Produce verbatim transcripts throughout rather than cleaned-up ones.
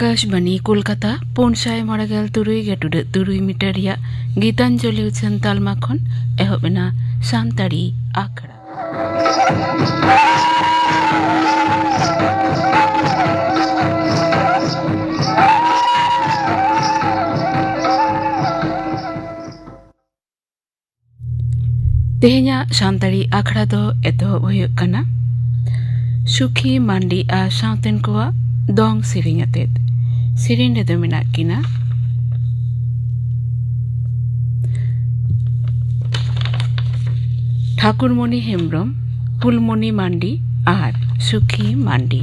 ᱟᱠᱟᱥᱵᱟᱱᱤ ᱠᱳᱞᱠᱟᱛᱟ, ᱯᱩᱱ ᱥᱟᱭ ᱢᱚᱬᱮ ᱜᱮᱞ ᱛᱩᱨᱩᱭ ᱜᱮ ᱴᱩᱰᱟᱹᱜ ᱛᱩᱨᱩᱭ ᱢᱤᱴᱟᱨ ᱨᱮᱭᱟᱜ ᱜᱤᱛᱟᱧᱡᱚᱞᱤ ᱩᱪᱷᱟᱹᱱ ᱛᱟᱞᱢᱟ ᱠᱷᱚᱱ ᱮᱦᱚᱵ ᱮᱱᱟ ᱥᱟᱱᱛᱟᱲᱤ ᱟᱠᱷᱲᱟ᱾ ᱛᱮᱦᱮᱧᱟᱜ ᱥᱟᱱᱛᱟᱲᱤ ᱟᱠᱷᱲᱟ ᱫᱚ ᱮᱛᱚᱦᱚᱵ ᱦᱩᱭᱩᱜ ᱠᱟᱱᱟ ᱥᱩᱠᱷᱤ ᱢᱟᱱᱰᱤ ᱟᱨ ᱥᱟᱶᱛᱮᱱ ᱠᱚᱣᱟᱜ ᱫᱚᱝ ᱥᱮᱨᱮᱧ ᱟᱛᱮᱫ᱾ ᱥᱮᱨᱮᱧ ᱨᱮᱫᱚ ᱢᱮᱱᱟᱜ ᱠᱤᱱᱟ ᱴᱷᱟᱠᱩᱨᱢᱚᱱᱤ ᱦᱮᱢᱵᱨᱚᱢ, ᱯᱷᱩᱞᱢᱚᱱᱤ ᱢᱟᱱᱰᱤ ᱟᱨ ᱥᱩᱠᱷᱤ ᱢᱟᱱᱰᱤ᱾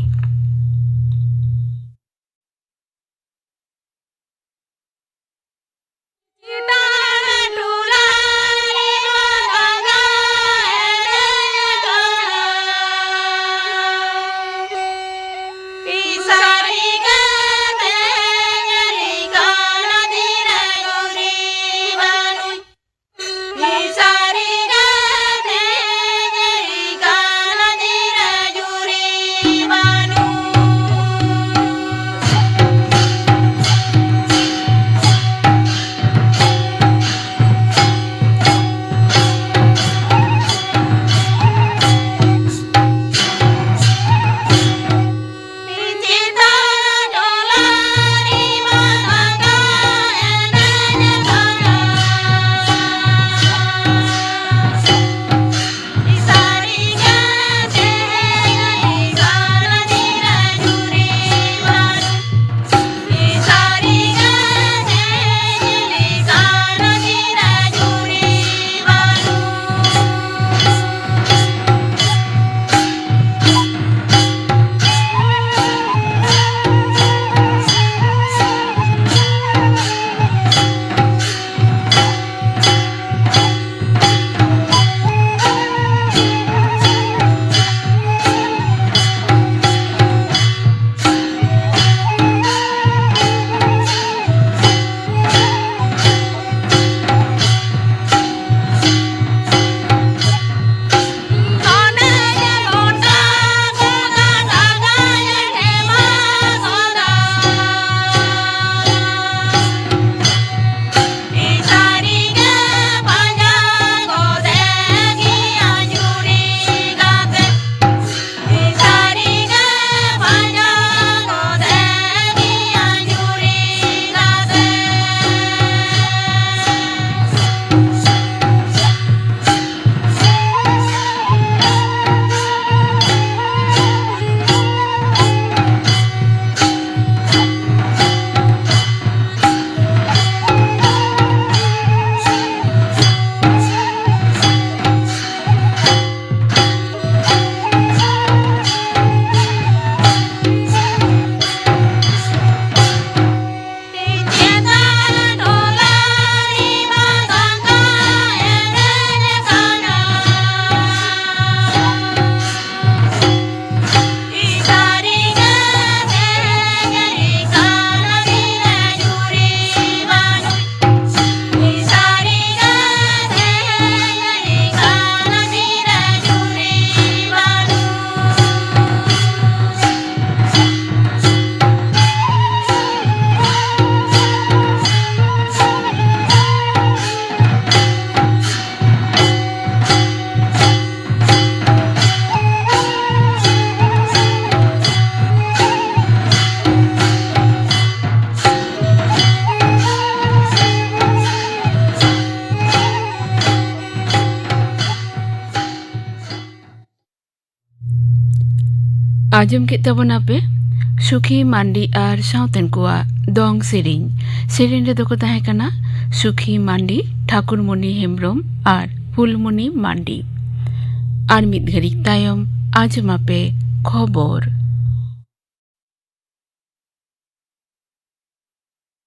ᱟᱸᱡᱚᱢ ᱠᱮᱫ ᱛᱟᱵᱚᱱᱟᱯᱮ ᱥᱩᱠᱷᱤ ᱢᱟᱱᱰᱤ ᱟᱨ ᱥᱟᱶᱛᱮᱱ ᱠᱚᱣᱟᱜ ᱫᱚᱝ ᱥᱮᱨᱮᱧ᱾ ᱥᱮᱨᱮᱧ ᱨᱮᱫᱚ ᱠᱚ ᱛᱟᱦᱮᱸ ᱠᱟᱱᱟ ᱥᱩᱠᱷᱤ ᱢᱟᱱᱰᱤ, ᱴᱷᱟᱠᱩᱨᱢᱚᱱᱤ ᱦᱮᱢᱵᱽᱨᱚᱢ ᱟᱨ ᱯᱷᱩᱞᱢᱚᱱᱤ ᱢᱟᱱᱰᱤ᱾ ᱟᱨ ᱢᱤᱫ ᱜᱷᱟᱹᱲᱤᱡ ᱛᱟᱭᱚᱢ ᱟᱸᱡᱚᱢᱟᱯᱮ ᱠᱷᱚᱵᱚᱨ᱾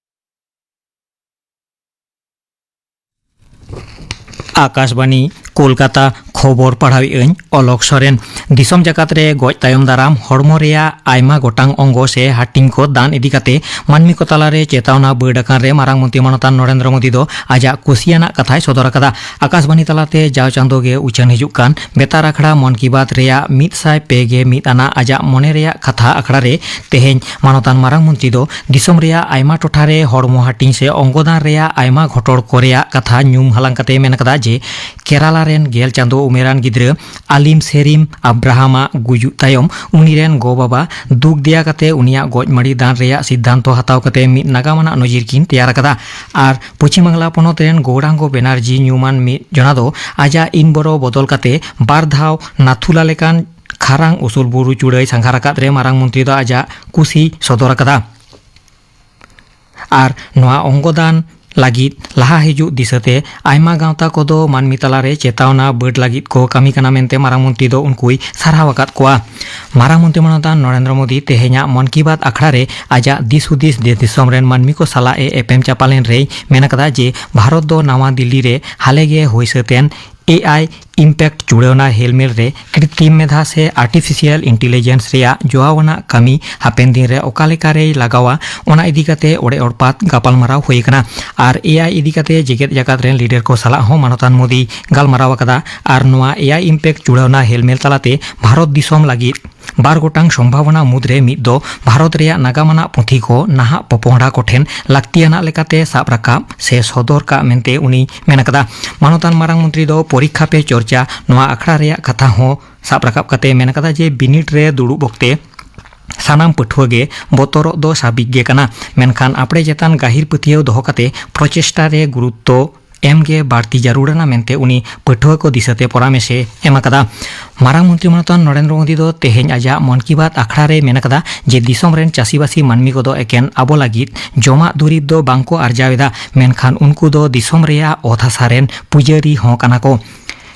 ᱟᱠᱟᱥᱵᱟᱬᱤ, ᱠᱳᱞᱠᱟᱛᱟ᱾ ᱠᱷᱚᱵᱚᱨ ᱯᱟᱲᱦᱟᱣᱮᱫ ᱟᱹᱧ ᱚᱞᱚᱠ ᱥᱚᱨᱮᱱ᱾ ᱫᱤᱥᱚᱢ ᱡᱟᱠᱟᱛ ᱨᱮ ᱜᱚᱡ ᱛᱟᱭᱚᱢ ᱫᱟᱨᱟᱢ ᱦᱚᱲᱢᱚ ᱨᱮᱭᱟᱜ ᱟᱭᱢᱟ ᱜᱚᱴᱟᱝ ᱚᱝᱜᱚ ᱥᱮ ᱦᱟᱹᱴᱤᱧ ᱠᱚ ᱫᱟᱱ ᱤᱫᱤ ᱠᱟᱛᱮ ᱢᱟᱹᱱᱢᱤ ᱠᱚ ᱛᱟᱞᱟᱨᱮ ᱪᱮᱛᱟᱣᱱᱟ ᱵᱟᱹᱰ ᱟᱠᱟᱱ ᱨᱮ ᱢᱟᱨᱟᱝ ᱢᱚᱱᱛᱨᱤ ᱢᱟᱱᱚᱛᱟᱱ ᱱᱚᱨᱮᱱᱫᱨᱚ ᱢᱳᱫᱤ ᱫᱚ ᱟᱡᱟᱜ ᱠᱩᱥᱤᱭᱟᱱᱟᱜ ᱠᱟᱛᱷᱟᱭ ᱥᱚᱫᱚᱨ ᱟᱠᱟᱫᱟ᱾ ᱟᱠᱟᱥᱵᱟᱬᱤ ᱛᱟᱞᱟᱛᱮ ᱡᱟᱣ ᱪᱟᱸᱫᱳ ᱜᱮ ᱩᱪᱷᱟᱹᱱ ᱦᱤᱡᱩᱜ ᱠᱟᱱ ᱵᱮᱛᱟᱨ ᱟᱠᱷᱲᱟ ᱢᱚᱱ ᱠᱤ ᱵᱟᱛ ᱨᱮᱭᱟᱜ ᱢᱤᱫ ᱥᱟᱭ ᱯᱮ ᱜᱮ ᱢᱤᱫ ᱟᱱᱟᱜ ᱟᱡᱟᱜ ᱢᱚᱱᱮ ᱨᱮᱭᱟᱜ ᱠᱟᱛᱷᱟ ᱟᱠᱷᱲᱟ ᱨᱮ ᱛᱮᱦᱮᱧ ᱢᱟᱱᱚᱛᱟᱱ ᱢᱟᱨᱟᱝ ᱢᱚᱱᱛᱨᱤ ᱫᱚ ᱫᱤᱥᱚᱢ ᱨᱮᱭᱟᱜ ᱟᱭᱢᱟ ᱴᱚᱴᱷᱟ ᱨᱮ ᱦᱚᱲᱢᱚ ᱦᱟᱹᱴᱤᱧ ᱥᱮ ᱚᱝᱜᱚᱫᱟᱱ ᱨᱮᱭᱟᱜ ᱟᱭᱢᱟ ᱜᱷᱚᱴᱚᱲ ᱠᱚ ᱨᱮᱭᱟᱜ ᱠᱟᱛᱷᱟ ᱧᱩᱢ ᱦᱟᱞᱟᱝ ᱠᱟᱛᱮ ᱢᱮᱱ ᱟᱠᱟᱫᱟ ᱡᱮ ᱠᱮᱨᱟᱞᱟ ᱨᱮᱱ ᱜᱮᱞ ᱪᱟᱸᱫᱳ ᱩᱢᱮᱨᱟᱱ ᱜᱤᱫᱽᱨᱟᱹ ᱟᱞᱤᱢ ᱥᱮᱨᱤᱢ ᱟᱵᱨᱟᱦᱟᱢᱟᱜ ᱜᱩᱡᱩᱜ ᱛᱟᱭᱚᱢ ᱩᱱᱤ ᱨᱮᱱ ᱜᱚ ᱵᱟᱵᱟ ᱫᱩᱠ ᱫᱮᱭᱟ ᱠᱟᱛᱮ ᱩᱱᱤᱭᱟᱜ ᱜᱚᱡ ᱢᱟᱹᱲᱤ ᱫᱟᱱ ᱨᱮᱭᱟᱜ ᱥᱤᱫᱽᱫᱷᱟᱱᱛᱚ ᱦᱟᱛᱟᱣ ᱠᱟᱛᱮ ᱢᱤᱫ ᱱᱟᱜᱟᱢ ᱟᱱᱟᱜ ᱱᱚᱡᱤᱨ ᱠᱤᱱ ᱛᱮᱭᱟᱨ ᱟᱠᱟᱫᱟ᱾ ᱟᱨ ᱯᱚᱪᱷᱤᱢ ᱵᱟᱝᱞᱟ ᱯᱚᱱᱚᱛ ᱨᱮᱱ ᱜᱳᱣᱲᱟᱝᱜᱚ ᱵᱮᱱᱟᱨᱡᱤ ᱧᱩᱢᱟᱱ ᱢᱤᱫ ᱡᱚᱱᱟ ᱫᱚ ᱟᱡᱟᱜ ᱤᱱ ᱵᱚᱨᱚ ᱵᱚᱫᱚᱞ ᱠᱟᱛᱮ ᱵᱟᱨ ᱫᱷᱟᱣ ᱱᱟᱛᱷᱩᱞᱟ ᱞᱮᱠᱟᱱ ᱠᱷᱟᱨᱟᱝ ᱩᱥᱩᱞ ᱵᱩᱨᱩ ᱪᱩᱲᱟᱹᱭ ᱥᱟᱸᱜᱷᱟᱨ ᱟᱠᱟᱫ ᱨᱮ ᱢᱟᱨᱟᱝ ᱢᱚᱱᱛᱨᱤ ᱫᱚ ᱟᱡᱟᱜ ᱠᱩᱥᱤ ᱥᱚᱫᱚᱨ ᱟᱠᱟᱫᱟ᱾ ᱟᱨ ᱱᱚᱣᱟ ᱚᱝᱜᱚᱫᱟᱱ ᱞᱟᱹᱜᱤᱫ ᱞᱟᱦᱟ ᱦᱤᱡᱩᱜ ᱫᱤᱥᱟᱹᱛᱮ ᱟᱭᱢᱟ ᱜᱟᱶᱛᱟ ᱠᱚᱫᱚ ᱢᱟᱹᱱᱢᱤ ᱛᱟᱞᱟᱨᱮ ᱪᱮᱛᱟᱣᱱᱟ ᱵᱟᱹᱰ ᱞᱟᱹᱜᱤᱫ ᱠᱚ ᱠᱟᱹᱢᱤ ᱠᱟᱱᱟ ᱢᱮᱱᱛᱮ ᱢᱟᱨᱟᱝ ᱢᱚᱱᱛᱨᱤ ᱫᱚ ᱩᱱᱠᱩᱭ ᱥᱟᱨᱦᱟᱣ ᱟᱠᱟᱫ ᱠᱚᱣᱟ᱾ ᱢᱟᱨᱟᱝ ᱢᱚᱱᱛᱨᱤ ᱢᱟᱱᱚᱛᱟᱱ ᱱᱚᱨᱮᱱᱫᱨᱚ ᱢᱳᱫᱤ ᱛᱮᱦᱮᱧᱟᱜ ᱢᱚᱱ ᱠᱤ ᱵᱟᱛ ᱟᱠᱷᱲᱟ ᱨᱮ ᱟᱡᱟᱜ ᱫᱤᱥ ᱦᱩᱫᱤᱥ ᱫᱮᱥ ᱫᱤᱥᱚᱢ ᱨᱮᱱ ᱢᱟᱹᱱᱢᱤ ᱠᱚ ᱥᱟᱞᱟᱜ ᱮ ᱮᱯᱮᱢ ᱪᱟᱯᱟᱞ ᱮᱱ ᱨᱮᱭ ᱢᱮᱱ ᱟᱠᱟᱫᱟ ᱡᱮ ᱵᱷᱟᱨᱚᱛ ᱫᱚ ᱱᱟᱣᱟ ᱫᱤᱞᱞᱤ ᱨᱮ ᱦᱟᱞᱮ ᱜᱮ ᱦᱩᱭ ᱥᱟᱹᱛ ᱮᱱ ᱮ ᱟᱭ ᱤᱢᱯᱮᱠᱴ ᱪᱩᱲᱟᱹᱣᱱᱟ ᱦᱮᱞᱢᱮᱞ ᱨᱮ ᱠᱨᱤᱛᱨᱤᱢ ᱢᱮᱫᱷᱟ ᱥᱮ ᱟᱨᱴᱤᱯᱷᱤᱥᱤᱭᱟᱞ ᱤᱱᱴᱮᱞᱤᱡᱮᱱᱥ ᱨᱮᱭᱟᱜ ᱡᱚᱣᱟᱣᱟᱱᱟᱜ ᱠᱟᱹᱢᱤ ᱦᱟᱯᱮᱱ ᱫᱤᱱ ᱨᱮ ᱚᱠᱟ ᱞᱮᱠᱟ ᱨᱮᱭ ᱞᱟᱜᱟᱣᱟ, ᱚᱱᱟ ᱤᱫᱤ ᱠᱟᱛᱮ ᱚᱲᱮ ᱚᱲᱯᱟᱛ ᱜᱟᱯᱟᱞᱢᱟᱨᱟᱣ ᱦᱩᱭ ᱟᱠᱟᱱᱟ᱾ ᱟᱨ ᱮ ᱟᱭ ᱤᱫᱤ ᱠᱟᱛᱮ ᱡᱮᱜᱮᱛ ᱡᱟᱠᱟᱛ ᱨᱮᱱ ᱞᱤᱰᱟᱨ ᱠᱚ ᱥᱟᱞᱟᱜ ᱦᱚᱸ ᱢᱟᱱᱚᱛᱟᱱ ᱢᱳᱫᱤ ᱜᱟᱞᱢᱟᱨᱟᱣ ᱟᱠᱟᱫᱟ᱾ ᱟᱨ ᱱᱚᱣᱟ ᱮ ᱟᱭ ᱤᱢᱯᱮᱠᱴ ᱪᱩᱲᱟᱹᱣᱱᱟ ᱦᱮᱞᱢᱮᱞ ᱛᱟᱞᱟᱛᱮ ᱵᱷᱟᱨᱚᱛ ᱫᱤᱥᱚᱢ ᱞᱟᱹᱜᱤᱫ ᱵᱟᱨ ᱜᱚᱴᱟᱝ ᱥᱚᱢᱵᱷᱟᱵᱚᱱᱟ ᱢᱩᱫᱽᱨᱮ ᱢᱤᱫ ᱫᱚ ᱵᱷᱟᱨᱚᱛ ᱨᱮᱭᱟᱜ ᱱᱟᱜᱟᱢ ᱟᱱᱟᱜ ᱯᱩᱛᱷᱤ ᱠᱚ ᱱᱟᱦᱟᱜ ᱯᱚᱯᱚᱦᱲᱟ ᱠᱚᱴᱷᱮᱱ ᱞᱟᱹᱠᱛᱤᱭᱟᱱᱟᱜ ᱞᱮᱠᱟᱛᱮ ᱥᱟᱵ ᱨᱟᱠᱟᱵ ᱥᱮ ᱥᱚᱫᱚᱨ ᱠᱟᱜ ᱢᱮᱱᱛᱮ ᱩᱱᱤᱭ ᱢᱮᱱ ᱟᱠᱟᱫᱟ᱾ ᱢᱟᱱᱚᱛᱟᱱ ᱢᱟᱨᱟᱝ ᱢᱚᱱᱛᱨᱤ ᱫᱚ ᱯᱚᱨᱤᱠᱠᱷᱟ ᱯᱮ ᱪᱚᱨᱪᱟ ᱱᱚᱣᱟ ᱟᱠᱷᱲᱟ ᱨᱮᱭᱟᱜ ᱠᱟᱛᱷᱟ ᱦᱚᱸ ᱥᱟᱵ ᱨᱟᱠᱟᱵ ᱠᱟᱛᱮ ᱢᱮᱱ ᱟᱠᱟᱫᱟ ᱡᱮ ᱵᱤᱱᱤᱰ ᱨᱮ ᱫᱩᱲᱩᱵ ᱚᱠᱛᱮ ᱥᱟᱱᱟᱢ ᱯᱟᱹᱴᱷᱩᱣᱟᱹ ᱜᱮ ᱵᱚᱛᱚᱨᱚᱜ ᱫᱚ ᱥᱟᱵᱤᱠ ᱜᱮ ᱠᱟᱱᱟ, ᱢᱮᱱᱠᱷᱟᱱ ᱟᱯᱲᱮ ᱪᱮᱛᱟᱱ ᱜᱟᱹᱦᱤᱨ ᱯᱟᱹᱛᱭᱟᱹᱣ ᱫᱚᱦᱚ ᱠᱟᱛᱮ ᱯᱨᱚᱪᱮᱥᱴᱟ ᱨᱮ ᱜᱩᱨᱩᱛᱛᱚ ᱮᱢ ᱜᱮ ᱵᱟᱹᱲᱛᱤ ᱡᱟᱹᱨᱩᱲᱟᱱᱟ ᱢᱮᱱᱛᱮ ᱩᱱᱤ ᱯᱟᱹᱴᱷᱩᱣᱟᱹ ᱠᱚ ᱫᱤᱥᱟᱹᱛᱮ ᱯᱚᱨᱟᱢᱮᱥ ᱮ ᱮᱢ ᱟᱠᱟᱫᱟ᱾ ᱢᱟᱨᱟᱝ ᱢᱚᱱᱛᱨᱤ ᱢᱟᱱᱚᱛᱟᱱ ᱱᱚᱨᱮᱱᱫᱨᱚ ᱢᱳᱫᱤ ᱫᱚ ᱛᱮᱦᱮᱧ ᱟᱡᱟᱜ ᱢᱚᱱ ᱠᱤ ᱵᱟᱛ ᱟᱠᱷᱲᱟ ᱨᱮ ᱢᱮᱱ ᱟᱠᱟᱫᱟ ᱡᱮ ᱫᱤᱥᱚᱢ ᱨᱮᱱ ᱪᱟᱹᱥᱤᱵᱟᱹᱥᱤ ᱢᱟᱹᱱᱢᱤ ᱠᱚᱫᱚ ᱮᱠᱮᱱ ᱟᱵᱚ ᱞᱟᱹᱜᱤᱫ ᱡᱚᱢᱟᱜ ᱫᱩᱨᱤᱵᱽ ᱫᱚ ᱵᱟᱝ ᱠᱚ ᱟᱨᱡᱟᱣ ᱮᱫᱟ, ᱢᱮᱱᱠᱷᱟᱱ ᱩᱱᱠᱩ ᱫᱚ ᱫᱤᱥᱚᱢ ᱨᱮᱭᱟᱜ ᱚᱛ ᱦᱟᱥᱟ ᱨᱮᱱ ᱯᱩᱡᱟᱹᱨᱤ ᱦᱚᱸ ᱠᱟᱱᱟ ᱠᱚ᱾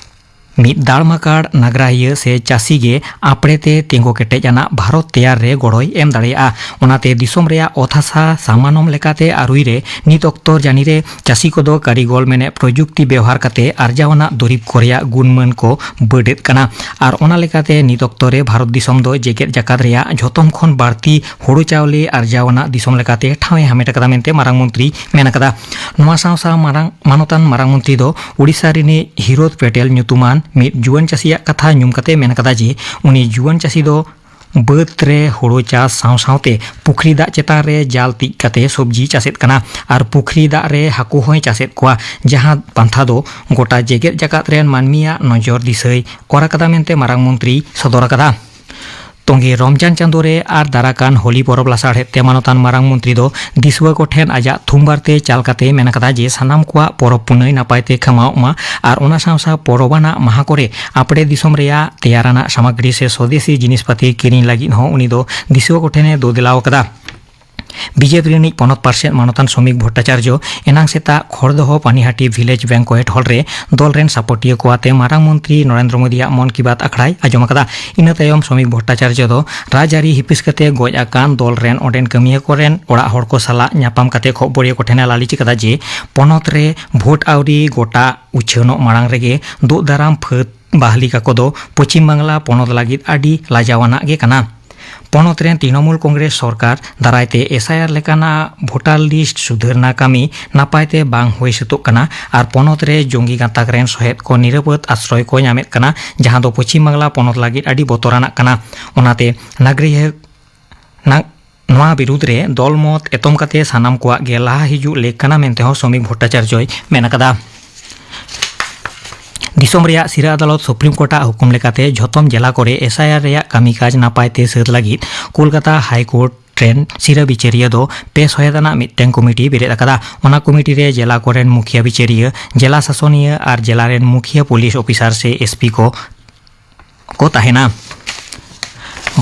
ᱢᱤᱫ ᱫᱟᱲᱢᱟᱠᱟᱲ ᱱᱟᱜᱽᱨᱟᱦᱤᱭᱟᱹ ᱥᱮ ᱪᱟᱹᱥᱤ ᱜᱮ ᱟᱯᱲᱮ ᱛᱮ ᱛᱤᱸᱜᱩ ᱠᱮᱴᱮᱡ ᱟᱱᱟᱜ ᱵᱷᱟᱨᱚᱛ ᱛᱮᱭᱟᱨ ᱨᱮ ᱜᱚᱲᱚᱭ ᱮᱢ ᱫᱟᱲᱮᱭᱟᱜᱼᱟ᱾ ᱚᱱᱟᱛᱮ ᱫᱤᱥᱚᱢ ᱨᱮᱭᱟᱜ ᱚᱛ ᱦᱟᱥᱟ ᱥᱟᱢᱟᱱᱚᱢ ᱞᱮᱠᱟᱛᱮ ᱟᱹᱨᱩᱭ ᱨᱮ ᱱᱤᱛ ᱚᱠᱛᱚ ᱡᱟᱹᱱᱤ ᱨᱮ ᱪᱟᱹᱥᱤ ᱠᱚᱫᱚ ᱠᱟᱹᱨᱤᱜᱚᱞ ᱢᱮᱱᱮᱫ ᱯᱨᱚᱡᱩᱠᱛᱤ ᱵᱮᱣᱦᱟᱨ ᱠᱟᱛᱮ ᱟᱨᱡᱟᱣ ᱟᱱᱟᱜ ᱫᱩᱨᱤᱵᱽ ᱠᱚ ᱨᱮᱭᱟᱜ ᱜᱩᱱᱢᱟᱹᱱ ᱠᱚ ᱵᱟᱹᱰᱮᱫ ᱠᱟᱱᱟ᱾ ᱟᱨ ᱚᱱᱟ ᱞᱮᱠᱟᱛᱮ ᱱᱤᱛ ᱚᱠᱛᱚ ᱨᱮ ᱵᱷᱟᱨᱚᱛ ᱫᱤᱥᱚᱢ ᱫᱚ ᱡᱮᱜᱮᱛ ᱡᱟᱠᱟᱛ ᱨᱮᱭᱟᱜ ᱡᱷᱚᱛᱚᱢ ᱠᱷᱚᱱ ᱵᱟᱹᱲᱛᱤ ᱦᱩᱲᱩ ᱪᱟᱣᱞᱮ ᱟᱨᱡᱟᱣ ᱟᱱᱟᱜ ᱫᱤᱥᱚᱢ ᱞᱮᱠᱟᱛᱮ ᱴᱷᱟᱶ ᱮ ᱦᱟᱢᱮᱴ ᱟᱠᱟᱫᱟ ᱢᱮᱱᱛᱮ ᱢᱟᱨᱟᱝ ᱢᱚᱱᱛᱨᱤ ᱢᱮᱱ ᱟᱠᱟᱫᱟ᱾ ᱱᱚᱣᱟ ᱥᱟᱶ ᱥᱟᱶ ᱢᱟᱨᱟᱝ ᱢᱟᱱᱚᱛᱟᱱ ᱢᱟᱨᱟᱝ ᱢᱚᱱᱛᱨᱤ ᱫᱚ ᱳᱰᱤᱥᱟ ᱨᱤᱱᱤᱡ ᱦᱤᱨᱳᱫ ᱯᱮᱴᱮᱞ ᱧᱩᱛᱩᱢᱟᱱ ᱢᱤᱫ ᱡᱩᱣᱟᱹᱱ ᱪᱟᱹᱥᱤᱭᱟᱜ ᱠᱟᱛᱷᱟ ᱧᱩᱢ ᱠᱟᱛᱮ ᱢᱮᱱ ᱟᱠᱟᱫᱟ ᱡᱮ ᱩᱱᱤ ᱡᱩᱣᱟᱹᱱ ᱪᱟᱹᱥᱤ ᱫᱚ ᱵᱟᱹᱫᱽ ᱨᱮ ᱦᱳᱲᱳ ᱪᱟᱥ ᱥᱟᱶ ᱥᱟᱶᱛᱮ ᱯᱩᱠᱷᱨᱤ ᱫᱟᱜ ᱪᱮᱛᱟᱱ ᱨᱮ ᱡᱟᱞ ᱛᱤᱡ ᱠᱟᱛᱮ ᱥᱚᱵᱽᱡᱤ ᱪᱟᱥᱮᱫ ᱠᱟᱱᱟ ᱟᱨ ᱯᱩᱠᱷᱨᱤ ᱫᱟᱜ ᱨᱮ ᱦᱟᱹᱠᱩ ᱦᱚᱸᱭ ᱪᱟᱥᱮᱫ ᱠᱚᱣᱟ, ᱡᱟᱦᱟᱸ ᱯᱟᱱᱛᱷᱟ ᱫᱚ ᱜᱚᱴᱟ ᱡᱮᱜᱮᱛ ᱡᱟᱠᱟᱛ ᱨᱮᱱ ᱢᱟᱹᱱᱢᱤᱭᱟᱜ ᱱᱚᱡᱚᱨ ᱫᱤᱥᱟᱹᱭ ᱚᱨ ᱟᱠᱟᱫᱟ ᱢᱮᱱᱛᱮ ᱢᱟᱨᱟᱝ ᱢᱚᱱᱛᱨᱤ ᱥᱚᱫᱚᱨ ᱟᱠᱟᱫᱟ᱾ ᱛᱚᱝᱜᱮ ᱨᱚᱢᱡᱟᱱ ᱪᱟᱸᱫᱳ ᱨᱮ ᱟᱨ ᱫᱟᱨᱟᱠᱟᱱ ᱦᱳᱞᱤ ᱯᱚᱨᱚᱵᱽ ᱞᱟᱥᱟᱲᱦᱮᱫ ᱛᱮ ᱢᱟᱱᱚᱛᱟᱱ ᱢᱟᱨᱟᱝ ᱢᱚᱱᱛᱨᱤ ᱫᱚ ᱫᱤᱥᱩᱣᱟᱹ ᱠᱚᱴᱷᱮᱱ ᱟᱡᱟᱜ ᱛᱷᱩᱢᱵᱟᱨ ᱛᱮ ᱪᱟᱞ ᱠᱟᱛᱮ ᱢᱮᱱ ᱟᱠᱟᱫᱟ ᱡᱮ ᱥᱟᱱᱟᱢ ᱠᱚᱣᱟᱜ ᱯᱚᱨᱚᱵᱽ ᱯᱩᱱᱟᱹᱭ ᱱᱟᱯᱟᱭ ᱛᱮ ᱠᱷᱟᱢᱟᱣᱚᱜ ᱢᱟ ᱟᱨ ᱚᱱᱟ ᱥᱟᱶ ᱥᱟᱶ ᱯᱚᱨᱚᱵᱽ ᱟᱱᱟᱜ ᱢᱟᱦᱟ ᱠᱚᱨᱮ ᱟᱯᱲᱮ ᱫᱤᱥᱚᱢ ᱨᱮᱭᱟᱜ ᱛᱮᱭᱟᱨ ᱟᱱᱟᱜ ᱥᱟᱢᱟᱜᱨᱤ ᱥᱮ ᱥᱚᱫᱮᱥᱤ ᱡᱤᱱᱤᱥᱯᱟᱹᱛᱤ ᱠᱤᱨᱤᱧ ᱞᱟᱹᱜᱤᱫ ᱦᱚᱸ ᱩᱱᱤ ᱫᱚ ᱫᱤᱥᱩᱣᱟᱹ ᱠᱚᱴᱷᱮᱱ ᱮ ᱫᱳ ᱫᱮᱞᱟᱣ ᱟᱠᱟᱫᱟ᱾ ᱵᱤᱡᱮᱯᱤ ᱨᱤᱱᱤᱡ ᱯᱚᱱᱚᱛ ᱯᱟᱨᱥᱮᱛ ᱢᱟᱱᱚᱛᱟᱱ ᱥᱚᱢᱤᱠ ᱵᱷᱚᱴᱴᱟᱪᱟᱨᱡᱚ ᱮᱱᱟᱝ ᱥᱮᱛᱟᱜ ᱠᱷᱚᱲᱫᱚᱦᱚ ᱯᱟᱱᱤᱦᱟᱴᱤ ᱵᱷᱤᱞᱮᱡᱽ ᱵᱮᱝᱠᱚᱭᱮᱴ ᱦᱚᱞ ᱨᱮ ᱫᱚᱞ ᱨᱮᱱ ᱥᱟᱯᱚᱴᱤᱭᱟᱹ ᱠᱚ ᱟᱛᱮ ᱢᱟᱨᱟᱝ ᱢᱚᱱᱛᱨᱤ ᱱᱚᱨᱮᱱᱫᱨᱚ ᱢᱳᱫᱤᱭᱟᱜ ᱢᱚᱱ ᱠᱤ ᱵᱟᱛ ᱟᱠᱷᱲᱟᱭ ᱟᱸᱡᱚᱢ ᱟᱠᱟᱫᱟ᱾ ᱤᱱᱟᱹ ᱛᱟᱭᱚᱢ ᱥᱚᱢᱤᱠ ᱵᱷᱚᱴᱴᱟᱪᱟᱨᱡᱚ ᱫᱚ ᱨᱟᱡᱽᱟᱹᱨᱤ ᱦᱤᱯᱤᱥ ᱠᱟᱛᱮ ᱜᱚᱡ ᱟᱠᱟᱱ ᱫᱚᱞ ᱨᱮᱱ ᱚᱸᱰᱮᱱ ᱠᱟᱹᱢᱤᱭᱟᱹ ᱠᱚᱨᱮᱱ ᱚᱲᱟᱜ ᱦᱚᱲ ᱠᱚ ᱥᱟᱞᱟᱜ ᱧᱟᱯᱟᱢ ᱠᱟᱛᱮ ᱠᱷᱚᱵᱚᱨᱤᱭᱟᱹ ᱠᱚᱴᱷᱮᱱ ᱮ ᱞᱟᱹᱞᱤᱥ ᱟᱠᱟᱫᱟ ᱡᱮ ᱯᱚᱱᱚᱛ ᱨᱮ ᱵᱷᱳᱴ ᱟᱹᱣᱨᱤ ᱜᱚᱴᱟ ᱩᱪᱷᱟᱹᱱᱚᱜ ᱢᱟᱲᱟᱝ ᱨᱮᱜᱮ ᱫᱩᱜ ᱫᱟᱨᱟᱢ ᱯᱷᱟᱹᱫ ᱵᱟᱦᱞᱤ ᱠᱟᱠᱚ ᱫᱚ ᱯᱚᱪᱷᱤᱢ ᱵᱟᱝᱞᱟ ᱯᱚᱱᱚᱛ ᱞᱟᱹᱜᱤᱫ ᱟᱹᱰᱤ ᱞᱟᱡᱟᱣᱟᱱᱟᱜ ᱜᱮ ᱠᱟᱱᱟ᱾ ᱯᱚᱱᱚᱛ ᱨᱮᱱ ᱛᱨᱤᱱᱚᱢᱩᱞ ᱠᱚᱝᱜᱨᱮᱥ ᱥᱚᱨᱠᱟᱨ ᱫᱟᱨᱟᱭ ᱛᱮ ᱮᱥ ᱟᱭ ᱟᱨ ᱞᱮᱠᱟᱱᱟᱜ ᱵᱷᱳᱴᱟᱨ ᱞᱤᱥᱴ ᱥᱩᱫᱷᱟᱹᱨᱱᱟ ᱠᱟᱹᱢᱤ ᱱᱟᱯᱟᱭ ᱛᱮ ᱵᱟᱝ ᱦᱩᱭ ᱥᱟᱹᱛᱚᱜ ᱠᱟᱱᱟ ᱟᱨ ᱯᱚᱱᱚᱛ ᱨᱮ ᱡᱚᱝᱜᱤ ᱜᱟᱸᱛᱟᱠ ᱨᱮᱱ ᱥᱚᱦᱮᱫ ᱠᱚ ᱱᱤᱨᱟᱹᱯᱟᱹᱫ ᱟᱥᱨᱚᱭ ᱠᱚ ᱧᱟᱢᱮᱫ ᱠᱟᱱᱟ, ᱡᱟᱦᱟᱸ ᱫᱚ ᱯᱚᱪᱷᱤᱢ ᱵᱟᱝᱞᱟ ᱯᱚᱱᱚᱛ ᱞᱟᱹᱜᱤᱫ ᱟᱹᱰᱤ ᱵᱚᱛᱚᱨᱟᱱᱟᱜ ᱠᱟᱱᱟ᱾ ᱚᱱᱟᱛᱮ ᱱᱟᱜᱽᱨᱤᱭᱟᱹ ᱱᱟ-, ᱱᱚᱣᱟ ᱵᱤᱨᱩᱫᱽ ᱨᱮ ᱫᱚᱞ ᱢᱚᱛ ᱮᱛᱚᱢ ᱠᱟᱛᱮ ᱥᱟᱱᱟᱢ ᱠᱚᱣᱟᱜ ᱜᱮ ᱞᱟᱦᱟ ᱦᱤᱡᱩᱜ ᱞᱮᱠ ᱠᱟᱱᱟ ᱢᱮᱱᱛᱮ ᱦᱚᱸ ᱥᱚᱢᱤᱠ ᱵᱷᱚᱴᱴᱟᱪᱟᱨᱡᱚᱭ ᱢᱮᱱ ᱟᱠᱟᱫᱟ᱾ ᱫᱤᱥᱚᱢ ᱨᱮᱭᱟᱜ ᱥᱤᱨᱟᱹ ᱟᱫᱟᱞᱚᱛ ᱥᱩᱯᱨᱤᱢ ᱠᱳᱨᱴᱟᱜ ᱦᱩᱠᱩᱢ ᱞᱮᱠᱟᱛᱮ ᱡᱷᱚᱛᱚᱢ ᱡᱮᱞᱟ ᱠᱚᱨᱮ ᱮᱥ ᱟᱭ ᱟᱨ ᱨᱮᱭᱟᱜ ᱠᱟᱹᱢᱤ ᱠᱟᱡᱽ ᱱᱟᱯᱟᱭ ᱛᱮ ᱥᱟᱹᱛ ᱞᱟᱹᱜᱤᱫ ᱠᱳᱞᱠᱟᱛᱟ ᱦᱟᱭ ᱠᱳᱨᱴ ᱨᱮᱱ ᱥᱤᱨᱟᱹ ᱵᱤᱪᱟᱹᱨᱤᱭᱟᱹ ᱫᱚ ᱯᱮ ᱥᱚᱦᱮᱫ ᱟᱱᱟᱜ ᱢᱤᱫᱴᱟᱝ ᱠᱚᱢᱤᱴᱤ ᱵᱮᱨᱮᱫ ᱟᱠᱟᱫᱟ᱾ ᱚᱱᱟ ᱠᱚᱢᱤᱴᱤ ᱨᱮ ᱡᱮᱞᱟ ᱠᱚᱨᱮᱱ ᱢᱩᱠᱷᱤᱭᱟᱹ ᱵᱤᱪᱟᱹᱨᱤᱭᱟᱹ, ᱡᱮᱞᱟ ᱥᱟᱥᱚᱱᱤᱭᱟᱹ ᱟᱨ ᱡᱮᱞᱟ ᱨᱮᱱ ᱢᱩᱠᱷᱤᱭᱟᱹ ᱯᱩᱞᱤᱥ ᱚᱯᱷᱤᱥᱟᱨ ᱥᱮ ᱮᱥ ᱯᱤ ᱠᱚ ᱠᱚ ᱛᱟᱦᱮᱱᱟ᱾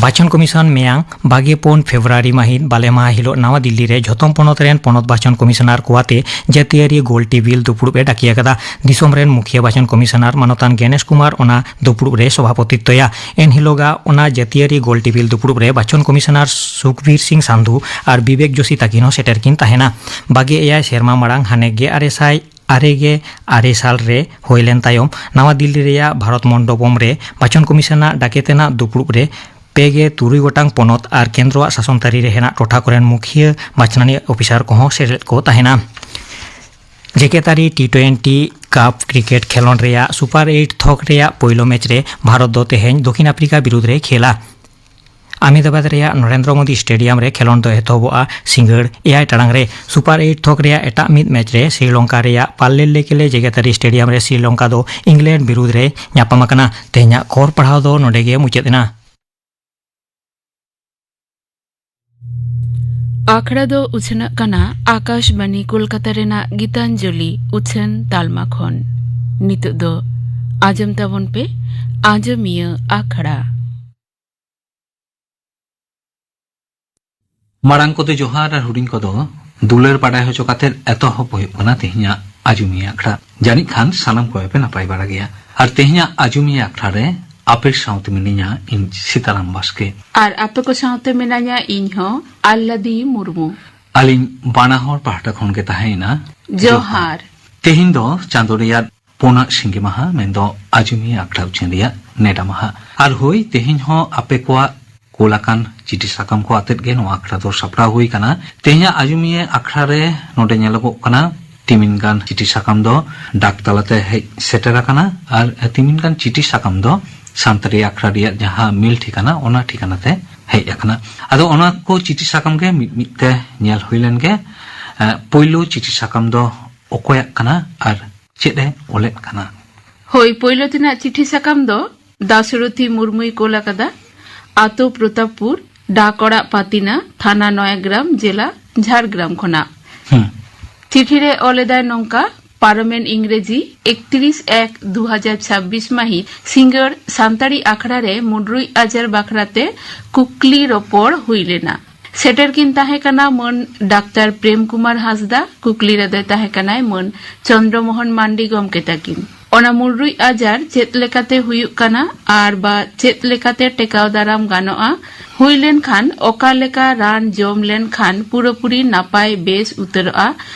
ᱵᱟᱪᱷᱚᱱ ᱠᱚᱢᱤᱥᱚᱱ ᱢᱮᱭᱟᱝ ᱵᱟᱜᱮ ᱯᱩᱱ ᱯᱷᱮᱵᱽᱨᱩᱣᱟᱨᱤ ᱢᱟᱹᱦᱤᱛ ᱵᱟᱞᱮ ᱢᱟᱦᱟ ᱦᱤᱞᱳᱜ ᱱᱟᱣᱟ ᱫᱤᱞᱞᱤ ᱨᱮ ᱡᱷᱚᱛᱚᱢ ᱯᱚᱱᱚᱛ ᱨᱮᱱ ᱯᱚᱱᱚᱛ ᱵᱟᱪᱷᱚᱱ ᱠᱚᱢᱤᱥᱚᱱᱟᱨ ᱠᱚ ᱟᱛᱮ ᱡᱟᱹᱛᱤᱭᱟᱹᱨᱤ ᱜᱳᱞ ᱴᱮᱵᱤᱞ ᱫᱩᱯᱲᱩᱵ ᱮ ᱰᱟᱠᱮ ᱟᱠᱟᱫᱟ᱾ ᱫᱤᱥᱚᱢ ᱨᱮᱱ ᱢᱩᱠᱷᱤᱭᱟᱹ ᱵᱟᱪᱷᱚᱱ ᱠᱚᱢᱤᱥᱚᱱᱟᱨ ᱢᱟᱱᱚᱛᱟᱱ ᱜᱮᱱᱮᱥ ᱠᱩᱢᱟᱨ ᱚᱱᱟ ᱫᱩᱯᱲᱩᱵ ᱨᱮ ᱥᱚᱵᱷᱟᱯᱚᱛᱤᱛᱛᱚᱭᱟ᱾ ᱮᱱ ᱦᱤᱞᱳᱜᱟᱜ ᱚᱱᱟ ᱡᱟᱹᱛᱤᱭᱟᱹᱨᱤ ᱜᱳᱞ ᱴᱮᱵᱤᱞ ᱫᱩᱯᱲᱩᱵ ᱨᱮ ᱵᱟᱪᱷᱚᱱ ᱠᱚᱢᱤᱥᱚᱱᱟᱨ ᱥᱩᱠᱵᱤᱨ ᱥᱤᱝ ᱥᱟᱱᱫᱷᱩ ᱟᱨ ᱵᱤᱵᱮᱠ ᱡᱳᱥᱤ ᱛᱟᱹᱠᱤᱱ ᱦᱚᱸ ᱥᱮᱴᱮᱨ ᱠᱤᱱ ᱛᱟᱦᱮᱱᱟ᱾ ᱵᱟᱜᱮ ᱮᱭᱟᱭ ᱥᱮᱨᱢᱟ ᱢᱟᱲᱟᱝ ᱦᱟᱱᱮ ᱜᱮ ᱟᱨᱮ ᱥᱟᱭ ᱟᱨᱮ ᱜᱮ ᱟᱨᱮ ᱥᱟᱞ ᱨᱮ ᱦᱩᱭ ᱞᱮᱱ ᱛᱟᱭᱚᱢ ᱱᱟᱣᱟ ᱫᱤᱞᱞᱤ ᱨᱮᱭᱟᱜ ᱵᱷᱟᱨᱚᱛ ᱢᱚᱱᱰᱚᱯᱚᱢ ᱨᱮ ᱵᱟᱪᱷᱚᱱ ᱠᱚᱢᱤᱥᱚᱱᱟᱜ ᱰᱟᱠᱮᱛ ᱟᱱᱟᱜ ᱫᱩᱯᱲᱩᱵ ᱨᱮ ᱯᱮ ᱜᱮ ᱛᱩᱨᱩᱭ ᱜᱚᱴᱟᱝ ᱯᱚᱱᱚᱛ ᱟᱨ ᱠᱮᱱᱫᱨᱚᱣᱟᱜ ᱥᱟᱥᱚᱱ ᱛᱟᱹᱨᱤ ᱨᱮ ᱦᱮᱱᱟᱜ ᱴᱚᱴᱷᱟ ᱠᱚᱨᱮᱱ ᱢᱩᱠᱷᱤᱭᱟᱹ ᱵᱟᱪᱷᱱᱟᱱᱤᱭᱟᱹ ᱚᱯᱷᱤᱥᱟᱨ ᱠᱚᱦᱚᱸ ᱥᱮᱞᱮᱫ ᱠᱚ ᱛᱟᱦᱮᱱᱟ᱾ ᱡᱮᱜᱮᱛᱟᱹᱨᱤ ᱴᱤ ᱴᱩᱭᱮᱱᱴᱤ ᱠᱟᱯ ᱠᱨᱤᱠᱮᱴ ᱠᱷᱮᱞᱚᱸᱰ ᱨᱮᱭᱟᱜ ᱥᱩᱯᱟᱨ ᱮᱭᱤᱴ ᱛᱷᱚᱠ ᱨᱮᱭᱟᱜ ᱯᱳᱭᱞᱳ ᱢᱮᱪ ᱨᱮ ᱵᱷᱟᱨᱚᱛ ᱫᱚ ᱛᱮᱦᱮᱧ ᱫᱚᱠᱷᱤᱱ ᱟᱯᱷᱨᱤᱠᱟ ᱵᱤᱨᱩᱫᱽ ᱨᱮᱭ ᱠᱷᱮᱞᱟ᱾ ᱟᱦᱢᱮᱫᱟᱵᱟᱫᱽ ᱨᱮᱭᱟᱜ ᱱᱚᱨᱮᱱᱫᱨᱚ ᱢᱳᱫᱤ ᱥᱴᱮᱰᱤᱭᱟᱢ ᱨᱮ ᱠᱷᱮᱞᱚᱸᱰ ᱫᱚ ᱮᱛᱚᱦᱚᱵᱚᱜᱼᱟ ᱥᱤᱸᱜᱟᱹᱲ ᱮᱭᱟᱭ ᱴᱟᱲᱟᱝ ᱨᱮ᱾ ᱥᱩᱯᱟᱨ ᱮᱭᱤᱴ ᱛᱷᱚᱠ ᱨᱮᱭᱟᱜ ᱮᱴᱟᱜ ᱢᱤᱫ ᱢᱮᱪ ᱨᱮ ᱥᱨᱤᱞᱚᱝᱠᱟ ᱨᱮᱭᱟᱜ ᱯᱟᱞᱞᱮᱞᱞᱮᱠᱮᱞᱮ ᱡᱮᱜᱮᱛᱟᱹᱨᱤ ᱥᱴᱮᱰᱤᱭᱟᱢ ᱨᱮ ᱥᱨᱤᱞᱚᱝᱠᱟ ᱫᱚ ᱤᱝᱞᱮᱱᱰ ᱵᱤᱨᱩᱫᱽ ᱨᱮ ᱧᱟᱯᱟᱢ ᱟᱠᱟᱱᱟ᱾ ᱛᱮᱦᱮᱧᱟᱜ ᱠᱷᱚᱵᱚᱨ ᱯᱟᱲᱦᱟᱣ ᱫᱚ ᱱᱚᱰᱮ ᱜᱮ ᱢᱩᱪᱟᱹᱫ ᱮᱱᱟ᱾ ᱟᱠᱷᱲᱟ ᱫᱚ ᱩᱪᱷᱟᱹᱱᱚᱜ ᱠᱟᱱᱟ ᱟᱠᱟᱥᱵᱟᱱᱤ ᱠᱳᱞᱠᱟᱛᱟ ᱨᱮᱱᱟᱜ ᱜᱤᱛᱟᱧᱡᱚᱞᱤ ᱩᱪᱷᱟᱹᱱ ᱛᱟᱞᱢᱟ ᱠᱷᱚᱱ᱾ ᱱᱤᱛᱚᱜ ᱫᱚ ᱟᱸᱡᱚᱢ ᱛᱟᱵᱚᱱ ᱯᱮ ᱟᱸᱡᱚᱢᱤᱭᱟᱹ ᱟᱠᱷᱲᱟ᱾ ᱢᱟᱲᱟᱝ ᱠᱚᱫᱚ ᱡᱚᱦᱟᱨ ᱟᱨ ᱦᱩᱰᱤᱧ ᱠᱚᱫᱚ ᱫᱩᱞᱟᱹᱲ ᱵᱟᱰᱟᱭ ᱦᱚᱪᱚ ᱠᱟᱛᱮ ᱮᱛᱚᱦᱚᱵ ᱦᱩᱭᱩᱜ ᱠᱟᱱᱟ ᱛᱮᱦᱮᱧᱟᱜ ᱟᱸᱡᱚᱢᱤᱭᱟᱹ ᱟᱠᱷᱲᱟ᱾ ᱡᱟᱹᱱᱤᱡ ᱠᱷᱟᱱ ᱥᱟᱱᱟᱢ ᱠᱚᱜᱮ ᱯᱮ ᱱᱟᱯᱟᱭ ᱵᱟᱲᱟ ᱜᱮᱭᱟ᱾ ᱟᱨ ᱛᱮᱦᱮᱧᱟᱜ ᱟᱸᱡᱚᱢᱤᱭᱟᱹ ᱟᱠᱷᱲᱟ ᱨᱮ ᱟᱯᱮ ᱥᱟᱶᱛᱮ ᱢᱤᱱᱟᱹᱧᱟ ᱤᱧ ᱥᱤᱛᱟᱨᱟᱢ ᱵᱟᱥᱠᱮ᱾ ᱟᱨ ᱟᱯᱮ ᱠᱚ ᱥᱟᱶᱛᱮ ᱢᱮᱱᱟᱧᱟ ᱤᱧ ᱦᱚᱸ, ᱟᱞᱞᱟᱫᱤ ᱢᱩᱨᱢᱩ᱾ ᱟᱹᱞᱤᱧ ᱵᱟᱱᱟ ᱦᱚᱲ ᱯᱟᱦᱴᱟ ᱠᱷᱚᱱ ᱜᱮ ᱛᱟᱦᱮᱸᱭᱮᱱᱟ ᱡᱚᱦᱟᱨ᱾ ᱛᱮᱦᱮᱧ ᱫᱚ ᱪᱟᱸᱫᱚ ᱨᱮᱭᱟᱜ ᱯᱩᱱᱟᱜ ᱥᱤᱸᱜᱤ ᱢᱟᱦᱟ, ᱢᱮᱱᱫᱚ ᱟᱸᱡᱚᱢᱤᱭᱟᱹ ᱟᱠᱷᱲᱟ ᱩᱪᱷᱟᱹᱱ ᱨᱮᱭᱟᱜ ᱱᱮᱰᱟ ᱢᱟᱦᱟ᱾ ᱟᱨ ᱦᱳᱭ, ᱛᱮᱦᱮᱧ ᱦᱚᱸ ᱟᱯᱮ ᱠᱚᱣᱟᱜ ᱠᱳᱞ ᱟᱠᱟᱱ ᱪᱤᱴᱷᱤ ᱥᱟᱠᱟᱢ ᱠᱚ ᱟᱛᱮᱫ ᱜᱮ ᱱᱚᱣᱟ ᱟᱠᱷᱲᱟ ᱫᱚ ᱥᱟᱯᱲᱟᱣ ᱦᱩᱭ ᱟᱠᱟᱱᱟ᱾ ᱛᱮᱦᱮᱧᱟᱜ ᱟᱸᱡᱚᱢᱤᱭᱟᱹ ᱟᱠᱷᱲᱟ ᱨᱮ ᱱᱚᱰᱮ ᱧᱮᱞᱚᱜᱚᱜ ᱠᱟᱱᱟ, ᱛᱤᱢᱤᱱ ᱜᱟᱱ ᱪᱤᱴᱷᱤ ᱥᱟᱠᱟᱢ ᱫᱚ ᱰᱟᱠ ᱛᱟᱞᱟᱛᱮ ᱦᱮᱡ ᱥᱮᱴᱮᱨ ᱟᱠᱟᱱᱟ ᱟᱨ ᱛᱤᱢᱤᱱ ᱜᱟᱱ ᱪᱤᱴᱷᱤ ᱥᱟᱠᱟᱢ ᱫᱚ ᱥᱟᱱᱛᱟᱲᱤ ᱟᱠᱷᱲᱟ ᱨᱮᱭᱟᱜ ᱡᱟᱦᱟᱸ ᱢᱮᱞ ᱴᱷᱤᱠᱟᱱᱟ, ᱚᱱᱟ ᱴᱷᱤᱠᱟᱱᱟ ᱛᱮ ᱦᱮᱡ ᱟᱠᱟᱱᱟ᱾ ᱟᱫᱚ ᱚᱱᱟ ᱠᱚ ᱪᱤᱴᱷᱤ ᱥᱟᱠᱟᱢ ᱜᱮ ᱢᱤᱫ ᱢᱤᱫ ᱛᱮ ᱧᱮᱞ ᱦᱩᱭ ᱞᱮᱱ ᱜᱮ᱾ ᱮ, ᱯᱳᱭᱞᱳ ᱪᱤᱴᱷᱤ ᱥᱟᱠᱟᱢ ᱫᱚ ᱚᱠᱚᱭᱟᱜ ᱠᱟᱱᱟ ᱟᱨ ᱪᱮᱫ ᱮ ᱚᱞᱮᱫ ᱠᱟᱱᱟ? ᱦᱳᱭ, ᱯᱳᱭᱞᱳ ᱛᱮᱱᱟᱜ ᱪᱤᱴᱷᱤ ᱥᱟᱠᱟᱢ ᱫᱚ ᱫᱟᱥᱨᱚᱛᱷᱤ ᱢᱩᱨᱢᱩᱭ ᱠᱳᱞ ᱟᱠᱟᱫᱟ, ᱟᱛᱳ ᱯᱨᱚᱛᱟᱯᱯᱩᱨ, ᱰᱟᱠ ᱚᱲᱟᱜ ᱯᱟᱛᱤᱱᱟ, ᱛᱷᱟᱱᱟ ᱱᱚᱭᱟᱜᱨᱟᱢ, ᱡᱮᱞᱟ ᱡᱷᱟᱲᱜᱨᱟᱢ ᱠᱷᱚᱱᱟᱜ᱾ ᱦᱩᱸ᱾ ᱪᱤᱴᱷᱤ ᱨᱮ ᱚᱞ ᱮᱫᱟᱭ ᱱᱚᱝᱠᱟ, ᱯᱟᱨᱚᱢᱮᱱ ᱤᱝᱨᱮᱡᱤ ᱮᱠᱛᱨᱤᱥ ᱮᱠ ᱫᱩ ᱦᱟᱡᱟᱨ ᱪᱷᱟᱵᱵᱤᱥ ᱢᱟᱹᱦᱤᱛ ᱥᱤᱸᱜᱟᱹᱲ ᱥᱟᱱᱛᱟᱲᱤ ᱟᱠᱷᱲᱟ ᱨᱮ ᱢᱩᱰᱨᱩᱡ ᱟᱡᱟᱨ ᱵᱟᱠᱷᱨᱟ ᱛᱮ ᱠᱩᱠᱞᱤ ᱨᱚᱯᱚᱲ ᱦᱩᱭ ᱞᱮᱱᱟ᱾ ᱥᱮᱴᱮᱨ ᱠᱤᱱ ᱛᱟᱦᱮᱸ ᱠᱟᱱᱟ ᱢᱟᱹᱱ ᱰᱟᱠᱛᱟᱨ ᱯᱨᱮᱢ ᱠᱩᱢᱟᱨ ᱦᱟᱸᱥᱫᱟ᱾ ᱠᱩᱠᱞᱤ ᱨᱮᱫᱚᱭ ᱛᱟᱦᱮᱸ ᱠᱟᱱᱟᱭ ᱢᱟᱹᱱ ᱪᱚᱱᱫᱨᱚ ᱢᱳᱦᱚᱱ ᱢᱟᱱᱰᱤ ᱜᱚᱢᱠᱮ ᱛᱟᱹᱠᱤᱱ᱾ ᱚᱱᱟ ᱢᱩᱰᱨᱩᱡ ᱟᱡᱟᱨ ᱪᱮᱫ ᱞᱮᱠᱟᱛᱮ ᱦᱩᱭᱩᱜ ᱠᱟᱱᱟ ᱟᱨ ᱵᱟ ᱪᱮᱫ ᱞᱮᱠᱟᱛᱮ ᱴᱮᱠᱟᱣ ᱫᱟᱨᱟᱢ ᱜᱟᱱᱚᱜᱼᱟ? ᱦᱩᱭ ᱞᱮᱱᱠᱷᱟᱱ ᱚᱠᱟ ᱞᱮᱠᱟ ᱨᱟᱱ ᱡᱚᱢ ᱞᱮᱱᱠᱷᱟᱱ ᱯᱩᱨᱟᱹᱯᱩᱨᱤ ᱱᱟᱯᱟᱭ ᱵᱮᱥ ᱩᱛᱟᱹᱨᱚᱜᱼᱟ?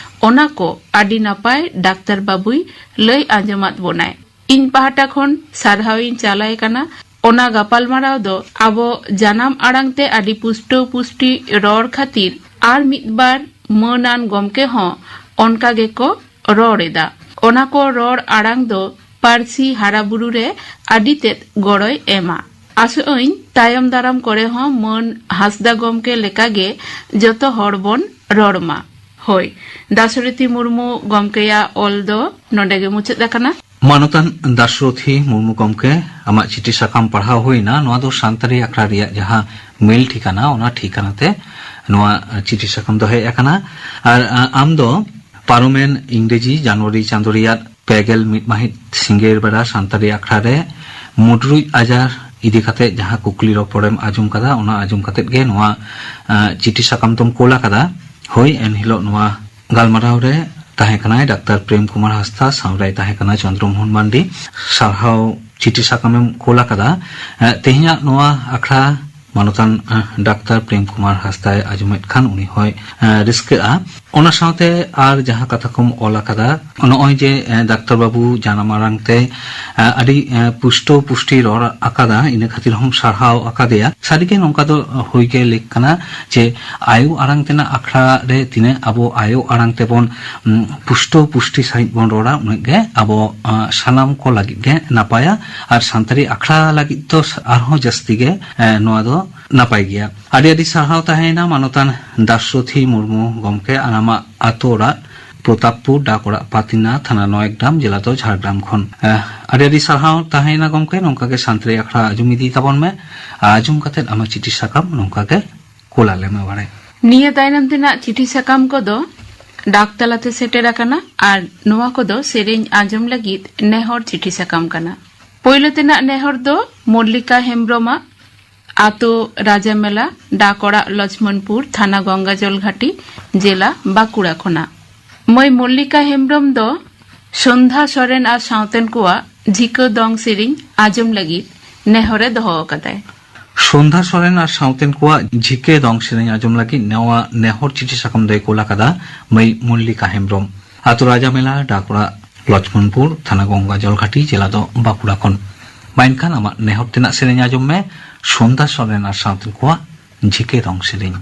ᱚᱱᱟ ᱠᱚ ᱟᱹᱰᱤ ᱱᱟᱯᱟᱭ ᱰᱟᱠᱛᱟᱨ ᱵᱟᱹᱵᱩᱭ ᱞᱟᱹᱭ ᱟᱸᱡᱚᱢᱟᱫ ᱵᱚᱱᱟᱭ᱾ ᱤᱧ ᱯᱟᱦᱴᱟ ᱠᱷᱚᱱ ᱥᱟᱨᱦᱟᱣ ᱤᱧ ᱪᱟᱞᱟᱭ ᱠᱟᱱᱟ᱾ ᱚᱱᱟ ᱜᱟᱯᱟᱞᱢᱟᱨᱟᱣ ᱫᱚ ᱟᱵᱚ ᱡᱟᱱᱟᱢ ᱟᱲᱟᱝ ᱛᱮ ᱟᱹᱰᱤ ᱯᱩᱥᱴᱟᱹᱣ ᱯᱩᱥᱴᱤ ᱨᱚᱲ ᱠᱷᱟᱹᱛᱤᱨ ᱟᱨ ᱢᱤᱫ ᱵᱟᱨ ᱢᱟᱹᱱᱟᱱ ᱜᱚᱢᱠᱮ ᱦᱚᱸ ᱚᱱᱠᱟ ᱜᱮᱠᱚ ᱨᱚᱲ ᱮᱫᱟ᱾ ᱚᱱᱟ ᱠᱚ ᱨᱚᱲ ᱟᱲᱟᱝ ᱫᱚ ᱯᱟᱹᱨᱥᱤ ᱦᱟᱨᱟ ᱵᱩᱨᱩ ᱨᱮ ᱟᱹᱰᱤ ᱛᱮᱫ ᱜᱚᱲᱚᱭ ᱮᱢᱟ᱾ ᱟᱥᱚᱜ ᱟᱹᱧ ᱛᱟᱭᱚᱢ ᱫᱟᱨᱟᱢ ᱠᱚᱨᱮ ᱦᱚᱸ ᱢᱟᱹᱱ ᱦᱟᱸᱥᱫᱟ ᱜᱚᱢᱠᱮ ᱞᱮᱠᱟᱜᱮ ᱡᱚᱛᱚ ᱦᱚᱲ ᱵᱚᱱ ᱨᱚᱲ ᱢᱟ᱾ ᱦᱳᱭ, ᱫᱟᱥᱨᱚᱛᱷᱤ ᱢᱩᱨᱢᱩ ᱜᱚᱢᱠᱮᱭᱟᱜ ᱚᱞ ᱫᱚ ᱱᱚᱰᱮ ᱜᱮ ᱢᱩᱪᱟᱹᱫ ᱟᱠᱟᱱᱟ᱾ ᱢᱟᱱᱚᱛᱟᱱ ᱫᱟᱥᱨᱚᱛᱷᱤ ᱢᱩᱨᱢᱩ ᱜᱚᱢᱠᱮ, ᱟᱢᱟᱜ ᱪᱤᱴᱷᱤ ᱥᱟᱠᱟᱢ ᱯᱟᱲᱦᱟᱣ ᱦᱩᱭᱱᱟ᱾ ᱱᱚᱣᱟ ᱫᱚ ᱥᱟᱱᱛᱟᱲᱤ ᱟᱠᱷᱲᱟ ᱨᱮᱭᱟᱜ ᱡᱟᱦᱟᱸ ᱢᱮᱞ ᱴᱷᱤᱠᱟᱱᱟ, ᱚᱱᱟ ᱴᱷᱤᱠᱟᱱᱟ ᱛᱮ ᱱᱚᱣᱟ ᱪᱤᱴᱷᱤ ᱥᱟᱠᱟᱢ ᱫᱚ ᱦᱮᱡ ᱟᱠᱟᱱᱟ᱾ ᱟᱨ, ᱟ, ᱟᱢ ᱫᱚ ᱯᱟᱨᱚᱢᱮᱱ ᱤᱝᱨᱮᱡᱤ ᱡᱟᱱᱩᱣᱟᱨᱤ ᱪᱟᱸᱫᱚ ᱨᱮᱭᱟᱜ ᱯᱮ ᱜᱮᱞ ᱢᱤᱫ ᱢᱟᱹᱦᱤᱛ ᱥᱤᱸᱜᱟᱹᱲ ᱵᱮᱲᱟ ᱥᱟᱱᱛᱟᱲᱤ ᱟᱠᱷᱲᱟ ᱨᱮ ᱢᱩᱰᱨᱩᱡ ᱟᱡᱟᱨ ᱤᱫᱤ ᱠᱟᱛᱮ ᱡᱟᱦᱟᱸ ᱠᱩᱠᱞᱤ ᱨᱚᱯᱚᱲᱮᱢ ᱟᱸᱡᱚᱢ ᱠᱟᱫᱟ, ᱚᱱᱟ ᱟᱸᱡᱚᱢ ᱠᱟᱛᱮ ᱜᱮ ᱱᱚᱣᱟ, ᱟ, ᱪᱤᱴᱷᱤ ᱥᱟᱠᱟᱢ ᱫᱚᱢ ᱠᱳᱞ ᱟᱠᱟᱫᱟ᱾ ᱦᱳᱭ, ᱮᱱᱦᱤᱞᱳᱜ ᱱᱚᱣᱟ ᱜᱟᱞᱢᱟᱨᱟᱣ ᱨᱮ ᱛᱟᱦᱮᱸ ᱠᱟᱱᱟᱭ ᱰᱟᱠᱛᱟᱨ ᱯᱨᱮᱢ ᱠᱩᱢᱟᱨ ᱦᱟᱸᱥᱫᱟ, ᱥᱟᱶᱨᱮᱭ ᱛᱟᱦᱮᱸ ᱠᱟᱱᱟ ᱪᱚᱱᱫᱨᱚ ᱢᱳᱦᱚᱱ ᱢᱟᱱᱰᱤ᱾ ᱥᱟᱨᱦᱟᱣ ᱪᱤᱴᱷᱤ ᱥᱟᱠᱟᱢᱮᱢ ᱠᱳᱞ ᱟᱠᱟᱫᱟ᱾ ᱮ, ᱛᱮᱦᱮᱧᱟᱜ ᱱᱚᱣᱟ ᱟᱠᱷᱲᱟ ᱢᱟᱱᱚᱛᱟᱱ, ᱮ, ᱰᱟᱠᱛᱟᱨ ᱯᱨᱮᱢ ᱠᱩᱢᱟᱨ ᱦᱟᱸᱥᱫᱟᱭ ᱟᱸᱡᱚᱢᱮᱫ ᱠᱷᱟᱱ ᱩᱱᱤ ᱦᱚᱸᱭ, ᱮ, ᱨᱟᱹᱥᱠᱟᱹᱜᱼᱟ᱾ ᱚᱱᱟ ᱥᱟᱶᱛᱮ ᱟᱨ ᱡᱟᱦᱟᱸ ᱠᱟᱛᱷᱟ ᱠᱚᱢ ᱚᱞ ᱟᱠᱟᱫᱟ, ᱱᱚᱜᱼᱚᱭ ᱡᱮ, ᱮ, ᱰᱟᱠᱛᱟᱨ ᱵᱟᱹᱵᱩ ᱡᱟᱱᱟᱢ ᱟᱲᱟᱝ ᱛᱮ, ᱮ, ᱟᱹᱰᱤ, ᱮ, ᱯᱩᱥᱴᱟᱹᱣ ᱯᱩᱥᱴᱤ ᱨᱚᱲ ᱟᱠᱟᱫᱟ, ᱤᱱᱟᱹ ᱠᱷᱟᱹᱛᱤᱨ ᱦᱚᱸᱢ ᱥᱟᱨᱦᱟᱣ ᱟᱠᱟᱫᱮᱭᱟ᱾ ᱥᱟᱹᱨᱤᱜᱮ ᱱᱚᱝᱠᱟ ᱫᱚ ᱦᱩᱭ ᱜᱮ ᱞᱮᱠ ᱠᱟᱱᱟ ᱡᱮ ᱟᱭᱳ ᱟᱲᱟᱝ ᱛᱮᱱᱟᱜ ᱟᱠᱷᱲᱟ ᱨᱮ ᱛᱤᱱᱟᱹᱜ ᱟᱵᱚ ᱟᱭᱳ ᱟᱲᱟᱝ ᱛᱮᱵᱚᱱ, ᱩᱢ, ᱯᱩᱥᱴᱟᱹᱣ ᱯᱩᱥᱴᱤ ᱥᱟᱺᱦᱤᱡ ᱵᱚᱱ ᱨᱚᱲᱟ, ᱩᱱᱟᱹᱜ ᱜᱮ ᱟᱵᱚ, ᱟ, ᱥᱟᱱᱟᱢ ᱠᱚ ᱞᱟᱹᱜᱤᱫ ᱜᱮ ᱱᱟᱯᱟᱭᱟ᱾ ᱟᱨ ᱥᱟᱱᱛᱟᱲᱤ ᱟᱠᱷᱲᱟ ᱞᱟᱹᱜᱤᱫ ᱫᱚ ᱟᱨᱦᱚᱸ ᱡᱟᱹᱥᱛᱤ ᱜᱮ, ᱮ, ᱱᱚᱣᱟ ᱫᱚ ᱱᱟᱯᱟᱭ ᱜᱮᱭᱟ᱾ ᱟᱹᱰᱤ ᱟᱹᱰᱤ ᱥᱟᱨᱦᱟᱣ ᱛᱟᱦᱮᱸᱭᱮᱱᱟ ᱢᱟᱱᱚᱛᱟᱱ ᱫᱟᱥᱨᱚᱛᱷᱤ ᱢᱩᱨᱢᱩ ᱜᱚᱢᱠᱮ, ᱟᱨ ᱟᱢᱟᱜ ᱟᱛᱳ ᱚᱲᱟᱜ ᱯᱨᱚᱛᱟᱯᱯᱩᱨ, ᱰᱟᱠ ᱚᱲᱟᱜ ᱯᱟᱛᱤᱱᱟ, ᱛᱷᱟᱱᱟ ᱱᱚᱭᱟᱜᱨᱟᱢ, ᱡᱮᱞᱟ ᱫᱚ ᱡᱷᱟᱲᱜᱨᱟᱢ ᱠᱷᱚᱱ᱾ ᱮ, ᱟᱹᱰᱤ ᱟᱹᱰᱤ ᱥᱟᱨᱦᱟᱣ ᱛᱟᱦᱮᱸᱭᱮᱱᱟ ᱜᱚᱢᱠᱮ, ᱱᱚᱝᱠᱟ ᱜᱮ ᱥᱟᱱᱛᱟᱲᱤ ᱟᱠᱷᱲᱟ ᱟᱸᱡᱚᱢ ᱤᱫᱤ ᱛᱟᱵᱚᱱ ᱢᱮ᱾ ᱟᱨ ᱟᱸᱡᱚᱢ ᱠᱟᱛᱮᱫ ᱟᱢᱟᱜ ᱪᱤᱴᱷᱤ ᱥᱟᱠᱟᱢ ᱱᱚᱝᱠᱟ ᱜᱮ ᱠᱩᱞ ᱟᱞᱮ ᱢᱮ ᱵᱟᱲᱮ᱾ ᱱᱤᱭᱟᱹ ᱛᱟᱭᱱᱚᱢ ᱛᱮᱱᱟᱜ ᱪᱤᱴᱷᱤ ᱥᱟᱠᱟᱢ ᱠᱚᱫᱚ ᱰᱟᱠ ᱛᱟᱞᱟᱛᱮ ᱥᱮᱴᱮᱨ ᱟᱠᱟᱱᱟ ᱟᱨ ᱱᱚᱣᱟ ᱠᱚᱫᱚ ᱥᱮᱨᱮᱧ ᱟᱸᱡᱚᱢ ᱞᱟᱹᱜᱤᱫ ᱱᱮᱦᱚᱨ ᱪᱤᱴᱷᱤ ᱥᱟᱠᱟᱢ ᱠᱟᱱᱟ᱾ ᱯᱳᱭᱞᱳ ᱛᱮᱱᱟᱜ ᱱᱮᱦᱚᱨ ᱫᱚ ᱢᱚᱞᱞᱤᱠᱟ ᱦᱮᱢᱵᱽᱨᱚᱢᱟᱜ, ᱟᱛᱳ ᱨᱟᱡᱟᱢᱮᱞᱟ, ᱰᱟᱠ ᱚᱲᱟᱜ ᱞᱚᱪᱷᱢᱚᱱᱯᱩᱨ, ᱛᱷᱟᱱᱟ ᱜᱚᱝᱜᱟᱡᱚᱞ ᱜᱷᱟᱴᱤ, ᱡᱮᱞᱟ ᱵᱟᱸᱠᱩᱲᱟ ᱠᱷᱚᱱᱟᱜ᱾ ᱢᱟᱹᱭ ᱢᱚᱞᱞᱤᱠᱟ ᱦᱮᱢᱵᱽᱨᱚᱢ ᱫᱚ ᱥᱚᱱᱫᱷᱟ ᱥᱚᱨᱮᱱ ᱟᱨ ᱥᱟᱶᱛᱮᱱ ᱠᱚᱣᱟᱜ ᱡᱷᱤᱠᱟᱹ ᱫᱚᱝ ᱥᱮᱨᱮᱧ ᱟᱸᱡᱚᱢ ᱞᱟᱹᱜᱤᱫ ᱱᱮᱦᱚᱨᱮ ᱫᱚᱦᱚ ᱟᱠᱟᱫᱟᱭ᱾ ᱥᱚᱱᱫᱷᱟ ᱥᱚᱨᱮᱱ ᱟᱨ ᱥᱟᱶᱛᱮᱱ ᱠᱚᱣᱟᱜ ᱡᱷᱤᱠᱟᱹ ᱫᱚᱝ ᱥᱮᱨᱮᱧ ᱟᱸᱡᱚᱢ ᱞᱟᱹᱜᱤᱫ ᱱᱚᱣᱟ ᱱᱮᱦᱚᱨ ᱪᱤᱴᱷᱤ ᱥᱟᱠᱟᱢ ᱫᱚᱭ ᱠᱳᱞ ᱟᱠᱟᱫᱟ ᱢᱟᱹᱭ ᱢᱚᱞᱞᱤᱠᱟ ᱦᱮᱢᱵᱽᱨᱚᱢ, ᱟᱛᱳ ᱨᱟᱡᱟᱢᱮᱞᱟ, ᱰᱟᱠ ᱚᱲᱟᱜ ᱞᱚᱪᱷᱢᱚᱱᱯᱩᱨ, ᱛᱷᱟᱱᱟ ᱜᱚᱝᱜᱟᱡᱚᱞ ᱜᱷᱟᱴᱤ, ᱡᱮᱞᱟ ᱫᱚ ᱵᱟᱸᱠᱩᱲᱟ ᱠᱷᱚᱱ᱾ ᱢᱟ ᱮᱱᱠᱷᱟᱱ ᱟᱢᱟᱜ ᱱᱮᱦᱚᱨ ᱛᱮᱱᱟᱜ ᱥᱮᱨᱮᱧ ᱟᱸᱡᱚᱢ ᱢᱮ, ᱥᱚᱱᱫᱷᱟ ᱥᱚᱨᱮᱱ ᱟᱨ ᱥᱟᱶᱛᱮᱱ ᱠᱚᱣᱟᱜ ᱡᱷᱤᱠᱟᱹ ᱫᱚᱝ ᱥᱮᱨᱮᱧ᱾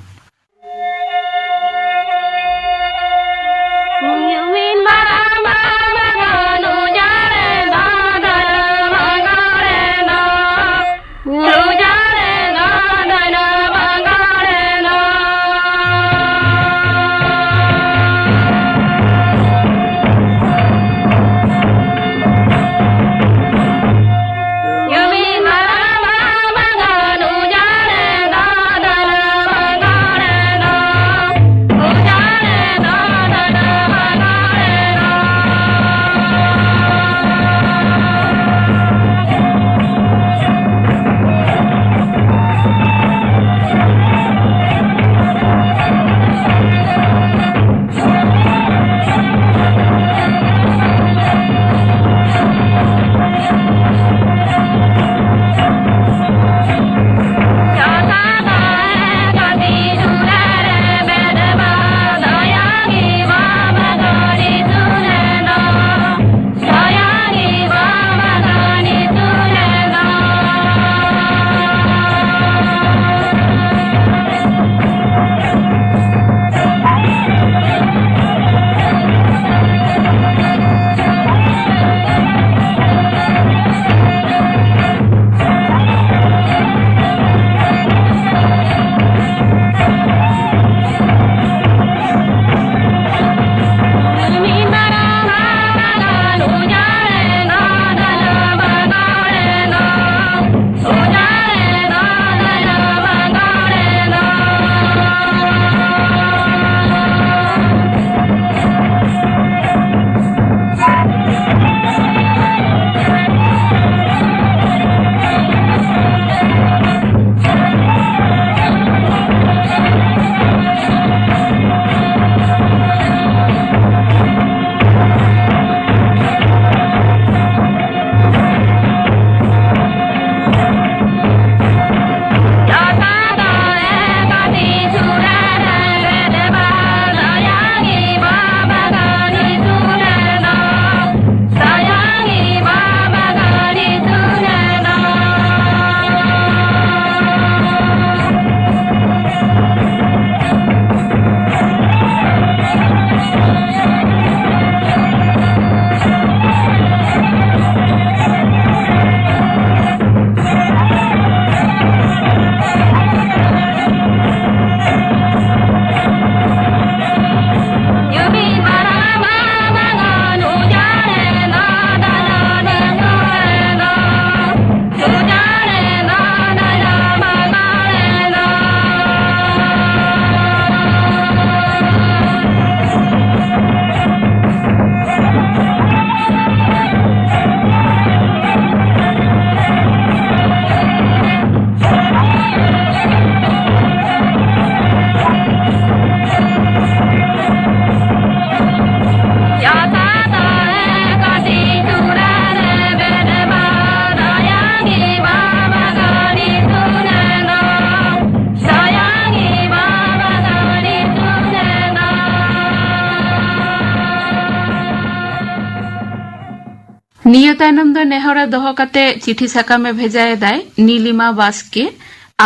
ᱱᱤᱭᱟᱹ ᱛᱟᱭᱱᱚᱢ ᱫᱚ ᱱᱮᱦᱚᱨ ᱫᱚᱦᱚ ᱠᱟᱛᱮ ᱪᱤᱴᱷᱤ ᱥᱟᱠᱟᱢᱮ ᱵᱷᱮᱡᱟᱭᱮᱫᱟᱭ ᱱᱤᱞᱤᱢᱟ ᱵᱟᱥᱠᱮ,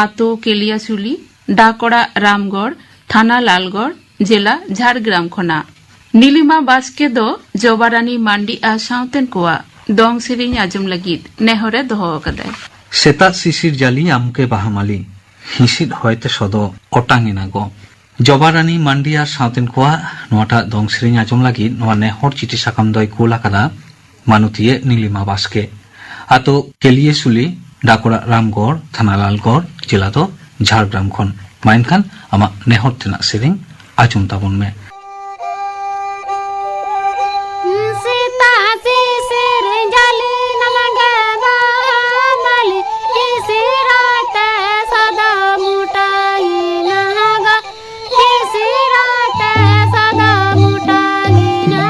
ᱟᱛᱳ ᱠᱮᱞᱤᱭᱟᱥᱩᱞᱤ, ᱰᱟᱠ ᱚᱲᱟᱜ ᱨᱟᱢᱜᱚᱲ, ᱛᱷᱟᱱᱟ ᱞᱟᱞᱜᱚᱲ, ᱡᱮᱞᱟ ᱡᱷᱟᱲᱜᱨᱟᱢ ᱠᱷᱚᱱᱟᱜ᱾ ᱱᱤᱞᱤᱢᱟ ᱵᱟᱥᱠᱮ ᱫᱚ ᱡᱚᱵᱟᱨᱟᱱᱤ ᱢᱟᱱᱰᱤ ᱟᱨ ᱥᱟᱶᱛᱮᱱ ᱠᱚᱣᱟᱜ ᱫᱚᱝ ᱥᱮᱨᱮᱧ ᱟᱸᱡᱚᱢ ᱞᱟᱹᱜᱤᱫ ᱱᱮᱦᱚᱨᱮ ᱫᱚᱦᱚ ᱟᱠᱟᱫᱟᱭ᱾ ᱥᱮᱛᱟᱜ ᱥᱤᱥᱤᱨ ᱡᱟᱹᱞᱤ ᱟᱢᱠᱮ ᱵᱟᱦᱟ ᱢᱟᱹᱞᱤ, ᱦᱤᱸᱥᱤᱫ ᱦᱚᱭᱛᱮ ᱥᱚᱫᱚ ᱚᱴᱟᱝ ᱮᱱᱟ ᱜᱚ᱾ ᱡᱚᱵᱟᱨᱟᱱᱤ ᱢᱟᱱᱰᱤ ᱟᱨ ᱥᱟᱶᱛᱮᱱ ᱠᱚᱣᱟᱜ ᱱᱚᱣᱟᱴᱟᱜ ᱫᱚᱝ ᱥᱮᱨᱮᱧ ᱟᱸᱡᱚᱢ ᱞᱟᱹᱜᱤᱫ ᱱᱚᱣᱟ ᱱᱮᱦᱚᱨ ᱪᱤᱴᱷᱤ ᱥᱟᱠᱟᱢ ᱫᱚᱭ ᱠᱩᱞ ᱟᱠᱟᱫᱟ ᱢᱟᱱᱚᱛᱤᱭᱟᱹ ᱱᱤᱞᱤᱢᱟ ᱵᱟᱥᱠᱮ᱾ ᱟᱛᱳ ᱠᱮᱞᱤᱭᱟᱥᱩᱞᱤ, ᱰᱟᱠ ᱚᱲᱟᱜ ᱨᱟᱢᱜᱚᱲ, ᱛᱷᱟᱱᱟ ᱞᱟᱞᱜᱚᱲ, ᱡᱮᱞᱟ ᱫᱚ ᱡᱷᱟᱲᱜᱨᱟᱢ ᱠᱷᱚᱱ᱾ ᱢᱟ ᱮᱱᱠᱷᱟᱱ ᱟᱢᱟᱜ ᱱᱮᱦᱚᱨ ᱛᱮᱱᱟᱜ ᱥᱮᱨᱮᱧ ᱟᱸᱡᱚᱢ ᱛᱟᱵᱚᱱ ᱢᱮ᱾ ᱥᱮᱛᱟᱜ ᱥᱤᱥᱤᱨ ᱡᱟᱹᱞᱤ ᱱᱟᱞᱟᱝᱜᱟ ᱵᱟᱦᱟ ᱢᱟᱹᱞᱤ, ᱤᱥᱤᱨ ᱟᱛᱮ ᱥᱟᱫᱟ ᱢᱚᱴᱟᱭᱮᱱᱟ ᱜᱚ, ᱤᱥᱤᱨ ᱟᱛᱮ ᱥᱟᱫᱟ ᱢᱚᱴᱟᱭᱮᱱᱟ᱾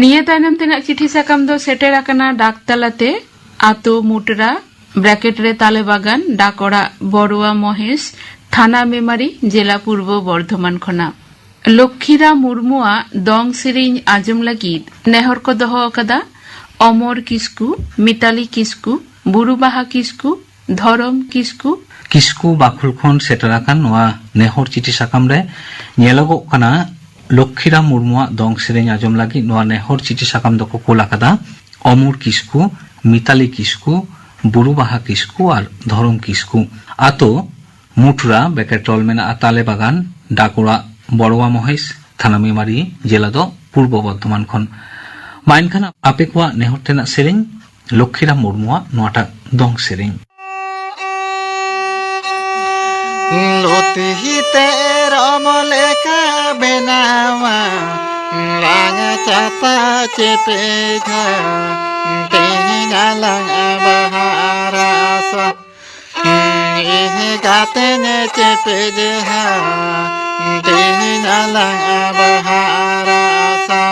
ᱱᱤᱭᱟᱹ ᱛᱟᱭᱱᱚᱢ ᱛᱮᱱᱟᱜ ᱪᱤᱴᱷᱤ ᱥᱟᱠᱟᱢ ᱫᱚ ᱥᱮᱴᱮᱨ ᱟᱠᱟᱱᱟ ᱰᱟᱠ ᱛᱟᱞᱟᱛᱮ ᱟᱛᱳ ᱢᱩᱴᱨᱟ, ᱵᱨᱮᱠᱮᱴ ᱨᱮ ᱛᱟᱞᱮ ᱵᱟᱜᱟᱱ, ᱰᱟᱠ ᱚᱲᱟᱜ ᱵᱚᱨᱩᱣᱟ ᱢᱚᱦᱮᱥ, ᱛᱷᱟᱱᱟ ᱢᱮᱢᱟᱨᱤ, ᱡᱮᱞᱟ ᱯᱩᱨᱵᱚ ᱵᱚᱨᱫᱷᱚᱢᱟᱱ ᱠᱷᱚᱱᱟᱜ᱾ ᱞᱚᱠᱠᱷᱤᱨᱟᱢ ᱢᱩᱨᱢᱩᱣᱟᱜ ᱫᱚᱝ ᱥᱮᱨᱮᱧ ᱟᱸᱡᱚᱢ ᱞᱟᱹᱜᱤᱫ ᱱᱮᱦᱚᱨ ᱠᱚ ᱫᱚᱦᱚ ᱟᱠᱟᱫᱟ ᱚᱢᱚᱨ ᱠᱤᱥᱠᱩ, ᱢᱤᱛᱟᱞᱤ ᱠᱤᱥᱠᱩ, ᱵᱩᱨᱩ ᱵᱟᱦᱟ ᱠᱤᱥᱠᱩ, ᱫᱷᱚᱨᱚᱢ ᱠᱤᱥᱠᱩ᱾ ᱠᱤᱥᱠᱩ ᱵᱟᱠᱷᱩᱞ ᱠᱷᱚᱱ ᱥᱮᱴᱮᱨ ᱟᱠᱟᱱ ᱱᱚᱣᱟ ᱱᱮᱦᱚᱨ ᱪᱤᱴᱷᱤ ᱥᱟᱠᱟᱢ ᱨᱮ ᱧᱮᱞᱚᱜᱚᱜ ᱠᱟᱱᱟ, ᱞᱚᱠᱠᱷᱤᱨᱟᱢ ᱢᱩᱨᱢᱩᱣᱟᱜ ᱫᱚᱝ ᱥᱮᱨᱮᱧ ᱟᱸᱡᱚᱢ ᱞᱟᱹᱜᱤᱫ ᱱᱚᱣᱟ ᱱᱮᱦᱚᱨ ᱪᱤᱴᱷᱤ ᱥᱟᱠᱟᱢ ᱫᱚᱠᱚ ᱠᱳᱞ ᱟᱠᱟᱫᱟ ᱚᱢᱚᱨ ᱠᱤᱥᱠᱩ, ᱢᱤᱛᱟᱞᱤ ᱠᱤᱥᱠᱩ, ᱵᱩᱨᱩ ᱵᱟᱦᱟ ᱠᱤᱥᱠᱩ ᱟᱨ ᱫᱷᱚᱨᱚᱢ ᱠᱤᱥᱠᱩ᱾ ᱟᱛᱳ ᱢᱩᱴᱨᱟ, ᱵᱮᱠᱮᱴ ᱚᱞ ᱢᱮᱱᱟᱜᱼᱟ ᱛᱟᱞᱮ ᱵᱟᱜᱟᱱ, ᱰᱟᱠ ᱚᱲᱟᱜ ᱵᱚᱲᱣᱟ ᱢᱚᱦᱮᱥ, ᱛᱷᱟᱱᱟ ᱢᱮᱢᱟᱨᱤ, ᱡᱮᱞᱟ ᱫᱚ ᱯᱩᱨᱵᱚ ᱵᱚᱨᱫᱷᱚᱢᱟᱱ ᱠᱷᱚᱱ᱾ ᱢᱟ ᱮᱱᱠᱷᱟᱱ ᱟᱯᱮ ᱠᱚᱣᱟᱜ ᱱᱮᱦᱚᱨ ᱛᱮᱱᱟᱜ ᱥᱮᱨᱮᱧ ᱞᱚᱠᱠᱷᱤᱨᱟᱢ ᱢᱩᱨᱢᱩᱣᱟᱜ ᱱᱚᱣᱟᱴᱟᱜ ᱫᱚᱝ ᱥᱮᱨᱮᱧ᱾ ᱞᱩᱛᱤ ᱛᱮ ᱨᱚᱢ ᱞᱮᱠᱟ ᱵᱮᱱᱟᱣᱟ, ᱞᱟᱝ ᱪᱟᱛᱟ ᱪᱮᱯᱮᱡᱟ, ᱛᱮᱦᱮᱧ ᱟᱞᱟᱝ ᱵᱟᱦᱟ ᱨᱟᱥᱟ᱾ ᱤᱧ ᱜᱟᱛᱮᱧ ᱪᱮᱯᱮᱡᱟ, ᱛᱮᱦᱮᱧ ᱟᱞᱟᱝ ᱵᱟᱦᱟ ᱨᱟᱥᱟ᱾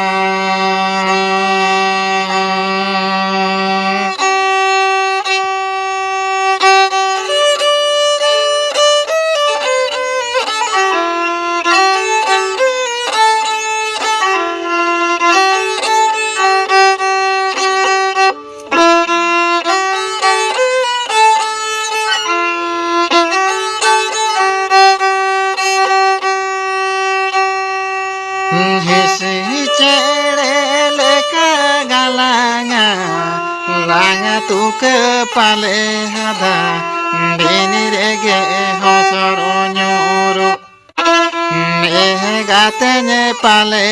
ᱦᱤᱸᱥᱤ ᱪᱮᱬᱮ ᱞᱮᱠᱟ ᱜᱟᱞᱟᱝᱟ, ᱞᱟᱝ ᱛᱩᱠᱟᱹ ᱯᱟᱞᱮ ᱦᱟᱫᱟ, ᱵᱤᱱᱤ ᱨᱮᱜᱮ ᱦᱚᱥᱚᱨ ᱧᱩᱨᱩ᱾ ᱱᱮ ᱜᱟᱛᱮᱧ ᱯᱟᱞᱮ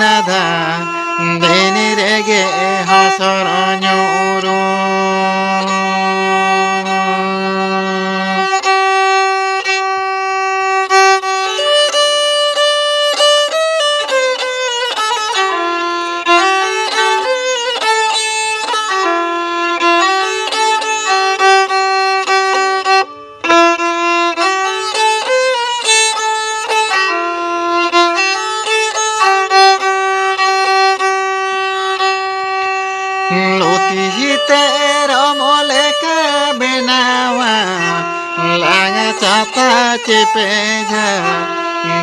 ᱱᱟᱫᱟ, ᱵᱤᱱᱤ ᱨᱮᱜᱮ ᱦᱚᱥᱚᱨ ᱧᱩᱨᱩ᱾ ᱱᱟᱣᱟ ᱞᱟᱝ ᱪᱟᱛᱟ ᱪᱮᱯᱮᱡᱟ,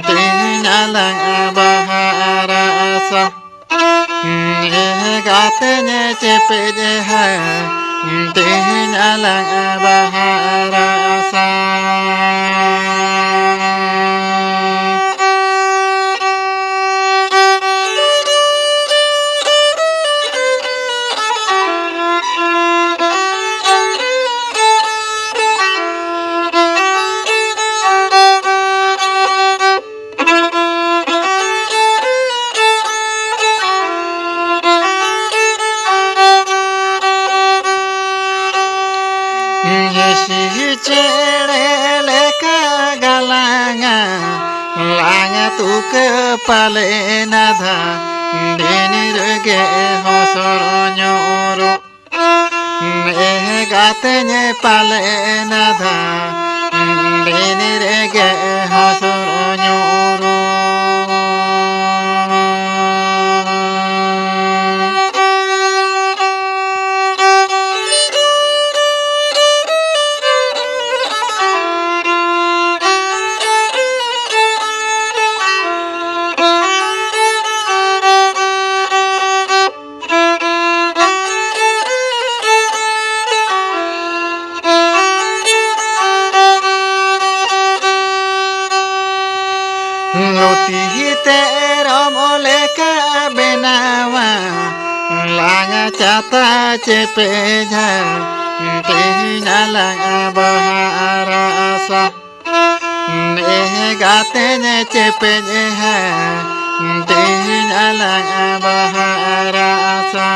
ᱛᱮᱦᱮᱧ ᱟᱞᱟᱝ ᱵᱟᱦᱟ ᱟᱨ ᱟᱥᱟ᱾ ᱮ ᱜᱟᱛᱮᱧ ᱪᱮᱯᱮᱡ ᱦᱟ, ᱛᱮᱦᱮᱧ ᱟᱞᱟᱝ ᱵᱟᱦᱟ ᱟᱨ ᱟᱥᱟ᱾ ᱦᱤᱥᱤ ᱪᱮᱬᱮ ᱞᱮᱠᱟ ᱜᱟᱞᱟᱝᱟ, ᱞᱟᱝ ᱛᱩᱠᱟᱹ ᱯᱟᱞᱮ ᱱᱟᱫᱷᱟ, ᱰᱤᱱᱤ ᱨᱮᱜᱮ ᱦᱚᱥᱚᱨ ᱧᱩᱨᱩ᱾ ᱮ ᱜᱟᱛᱮᱧ ᱯᱟᱞᱮ ᱱᱟᱫᱷᱟ, ᱰᱤᱱᱤ ᱨᱮᱜᱮ ᱦᱚᱥᱚᱨ ᱧᱩᱨᱩ᱾ ᱞᱩᱛᱤ ᱛᱮᱨᱚᱢ ᱞᱮᱠᱟ ᱵᱮᱱᱟᱣᱟ, ᱞᱟᱝ ᱪᱟᱛᱟ ᱪᱮᱯᱮᱡᱟ, ᱛᱮᱦᱮᱧ ᱟᱞᱟᱝ ᱵᱟᱦᱟ ᱟᱨ ᱟᱥᱟ᱾ ᱱᱮ ᱜᱟᱛᱮᱧ ᱪᱮᱯᱮᱡ ᱦᱟ, ᱛᱮᱦᱮᱧ ᱟᱞᱟᱝ ᱵᱟᱦᱟ ᱟᱨ ᱟᱥᱟ᱾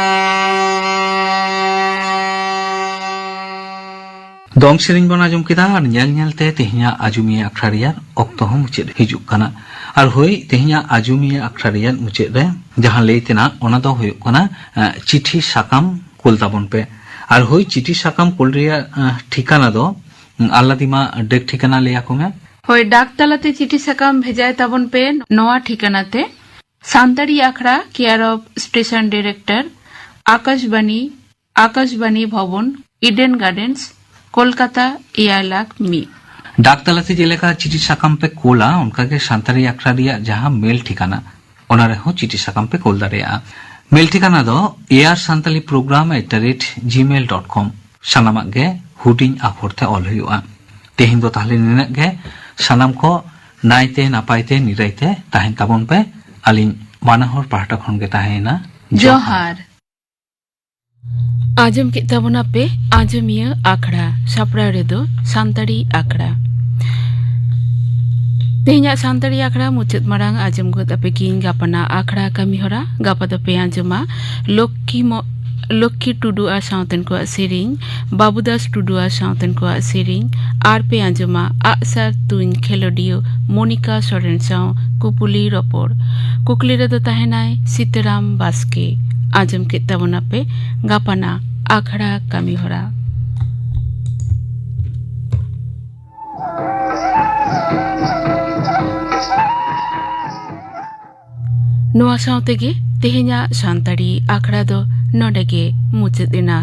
ᱫᱚᱝ ᱥᱮᱨᱮᱧ ᱵᱚᱱ ᱟᱸᱡᱚᱢ ᱠᱮᱫᱟ ᱟᱨ ᱧᱮᱞ ᱧᱮᱞ ᱛᱮ ᱛᱮᱦᱮᱧᱟᱜ ᱟᱡᱚᱢᱤᱭᱟᱹ ᱟᱠᱷᱲᱟ ᱨᱮᱭᱟᱜ ᱚᱠᱛᱚ ᱦᱚᱸ ᱢᱩᱪᱟᱹᱫ ᱦᱤᱡᱩᱜ ᱠᱟᱱᱟ᱾ ᱟᱨ ᱦᱳᱭ, ᱛᱮᱦᱮᱧᱟᱜ ᱟᱡᱚᱢᱤᱭᱟᱹ ᱟᱠᱷᱲᱟ ᱨᱮᱭᱟᱜ ᱢᱩᱪᱟᱹᱫ ᱨᱮ ᱡᱟᱦᱟᱸ ᱞᱟᱹᱭ ᱛᱮᱱᱟᱜ, ᱚᱱᱟ ᱫᱚ ᱦᱩᱭᱩᱜ ᱠᱟᱱᱟ, ᱟᱸ, ᱪᱤᱴᱷᱤ ᱥᱟᱠᱟᱢ ᱠᱩᱞ ᱛᱟᱵᱚᱱ ᱯᱮ᱾ ᱟᱨ ᱦᱳᱭ, ᱪᱤᱴᱷᱤ ᱥᱟᱠᱟᱢ ᱠᱩᱞ ᱨᱮᱭᱟᱜ, ᱟᱸ, ᱴᱷᱤᱠᱟᱱᱟ ᱫᱚ, ᱩᱸ, ᱟᱞᱞᱟᱫᱤᱢᱟ ᱰᱟᱠ ᱴᱷᱤᱠᱟᱱᱟ ᱞᱟᱹᱭ ᱟᱠᱚ ᱢᱮ᱾ ᱦᱳᱭ, ᱰᱟᱠ ᱛᱟᱞᱟᱛᱮ ᱪᱤᱴᱷᱤ ᱥᱟᱠᱟᱢ ᱵᱷᱮᱡᱟᱭ ᱛᱟᱵᱚᱱ ᱯᱮ ᱱᱚᱣᱟ ᱴᱷᱤᱠᱟᱱᱟ ᱛᱮ, ᱥᱟᱱᱛᱟᱲᱤ ᱟᱠᱷᱲᱟ, care of station director, Akashvani, Akashvani Bhavan, Eden Gardens, Kolkata ᱮᱭᱟᱭ ᱞᱟᱠᱷ ᱢᱤᱫ᱾ ᱰᱟᱠ ᱛᱟᱞᱟᱛᱮ ᱡᱮᱞᱮᱠᱟ ᱪᱤᱴᱷᱤ ᱥᱟᱠᱟᱢ ᱯᱮ ᱠᱳᱞᱟ, ᱚᱱᱠᱟᱜᱮ ᱥᱟᱱᱛᱟᱲᱤ ᱟᱠᱷᱲᱟ ᱨᱮᱭᱟᱜ ᱡᱟᱦᱟᱸ ᱢᱮᱞ ᱴᱷᱤᱠᱟᱱᱟ, ᱚᱱᱟ ᱨᱮᱦᱚᱸ ᱪᱤᱴᱷᱤ ᱥᱟᱠᱟᱢ ᱯᱮ ᱠᱳᱞ ᱫᱟᱲᱮᱭᱟᱜᱼᱟ᱾ ᱢᱮᱞ ᱴᱷᱤᱠᱟᱱᱟ ᱫᱚ air Santali programme at the rate Gmail dot com. ᱥᱟᱱᱟᱢᱟᱜ ᱜᱮ ᱦᱩᱰᱤᱧ ᱟᱠᱷᱚᱨ ᱛᱮ ᱚᱞ ᱦᱩᱭᱩᱜᱼᱟ᱾ ᱛᱮᱦᱮᱧ ᱫᱚ ᱛᱟᱦᱞᱮ ᱱᱤᱱᱟᱹᱜ ᱜᱮ᱾ ᱥᱟᱱᱟᱢ ᱠᱚ ᱱᱟᱭᱛᱮ ᱱᱟᱯᱟᱭ ᱛᱮ ᱱᱤᱨᱟᱭ ᱛᱮ ᱛᱟᱦᱮᱱ ᱛᱟᱵᱚᱱ ᱯᱮ᱾ ᱟᱹᱞᱤᱧ ᱵᱟᱱᱟ ᱦᱚᱲ ᱯᱟᱦᱴᱟ ᱠᱷᱚᱱ ᱜᱮ ᱛᱟᱦᱮᱸᱭᱮᱱᱟ ᱡᱚᱦᱟᱨ᱾ ᱟᱸᱡᱚᱢ ᱠᱮᱫ ᱛᱟᱵᱚᱱᱟᱯᱮ ᱟᱸᱡᱚᱢᱤᱭᱟᱹ ᱟᱠᱷᱲᱟ, ᱥᱟᱯᱲᱟᱣ ᱨᱮᱫᱚ ᱥᱟᱱᱛᱟᱲᱤ ᱟᱠᱷᱲᱟ᱾ ᱛᱮᱦᱮᱧᱟᱜ ᱥᱟᱱᱛᱟᱲᱤ ᱟᱠᱷᱲᱟ ᱢᱩᱪᱟᱹᱫ ᱢᱟᱲᱟᱝ ᱟᱸᱡᱚᱢ ᱜᱚᱫ ᱟᱯᱮ ᱜᱤᱧ ᱜᱟᱯᱟᱱᱟᱜ ᱟᱠᱷᱲᱟ ᱠᱟᱹᱢᱤ ᱦᱚᱨᱟ᱾ ᱜᱟᱯᱟ ᱫᱚᱯᱮ ᱟᱸᱡᱚᱢᱟ ᱞᱚᱠᱠᱷᱤ ᱢᱚ-, ᱞᱚᱠᱠᱷᱤ ᱴᱩᱰᱩ ᱟᱨ ᱥᱟᱶᱛᱮᱱ ᱠᱚᱣᱟᱜ ᱥᱮᱨᱮᱧ, ᱵᱟᱵᱩᱫᱟᱥ ᱴᱩᱰᱩ ᱟᱨ ᱥᱟᱶᱛᱮᱱ ᱠᱚᱣᱟᱜ ᱥᱮᱨᱮᱧ, ᱟᱨ ᱯᱮ ᱟᱸᱡᱚᱢᱟ ᱟᱜᱼᱥᱟᱨ ᱛᱩᱧ ᱠᱷᱮᱞᱳᱰᱤᱭᱟᱹ ᱢᱚᱱᱤᱠᱟ ᱥᱚᱨᱮᱱ ᱥᱟᱶ ᱠᱩᱯᱩᱞᱤ ᱨᱚᱯᱚᱲ᱾ ᱠᱩᱠᱞᱤ ᱨᱮᱫᱚ ᱛᱟᱦᱮᱱᱟᱭ ᱥᱤᱛᱟᱹᱨᱟᱢ ᱵᱟᱥᱠᱮ᱾ ᱟᱸᱡᱚᱢ ᱠᱮᱫ ᱛᱟᱵᱚᱱᱟᱯᱮ ᱜᱟᱯᱟᱱᱟᱜ ᱟᱠᱷᱲᱟ ᱠᱟᱹᱢᱤ ᱦᱚᱨᱟ᱾ ᱱᱚᱣᱟ ᱥᱟᱶ ᱛᱮᱜᱮ ᱛᱮᱦᱮᱧᱟᱜ ᱥᱟᱱᱛᱟᱲᱤ ᱟᱠᱷᱲᱟ ᱫᱚ ᱱᱚᱰᱮ ᱜᱮ ᱢᱩᱪᱟᱹᱫ ᱮᱱᱟ᱾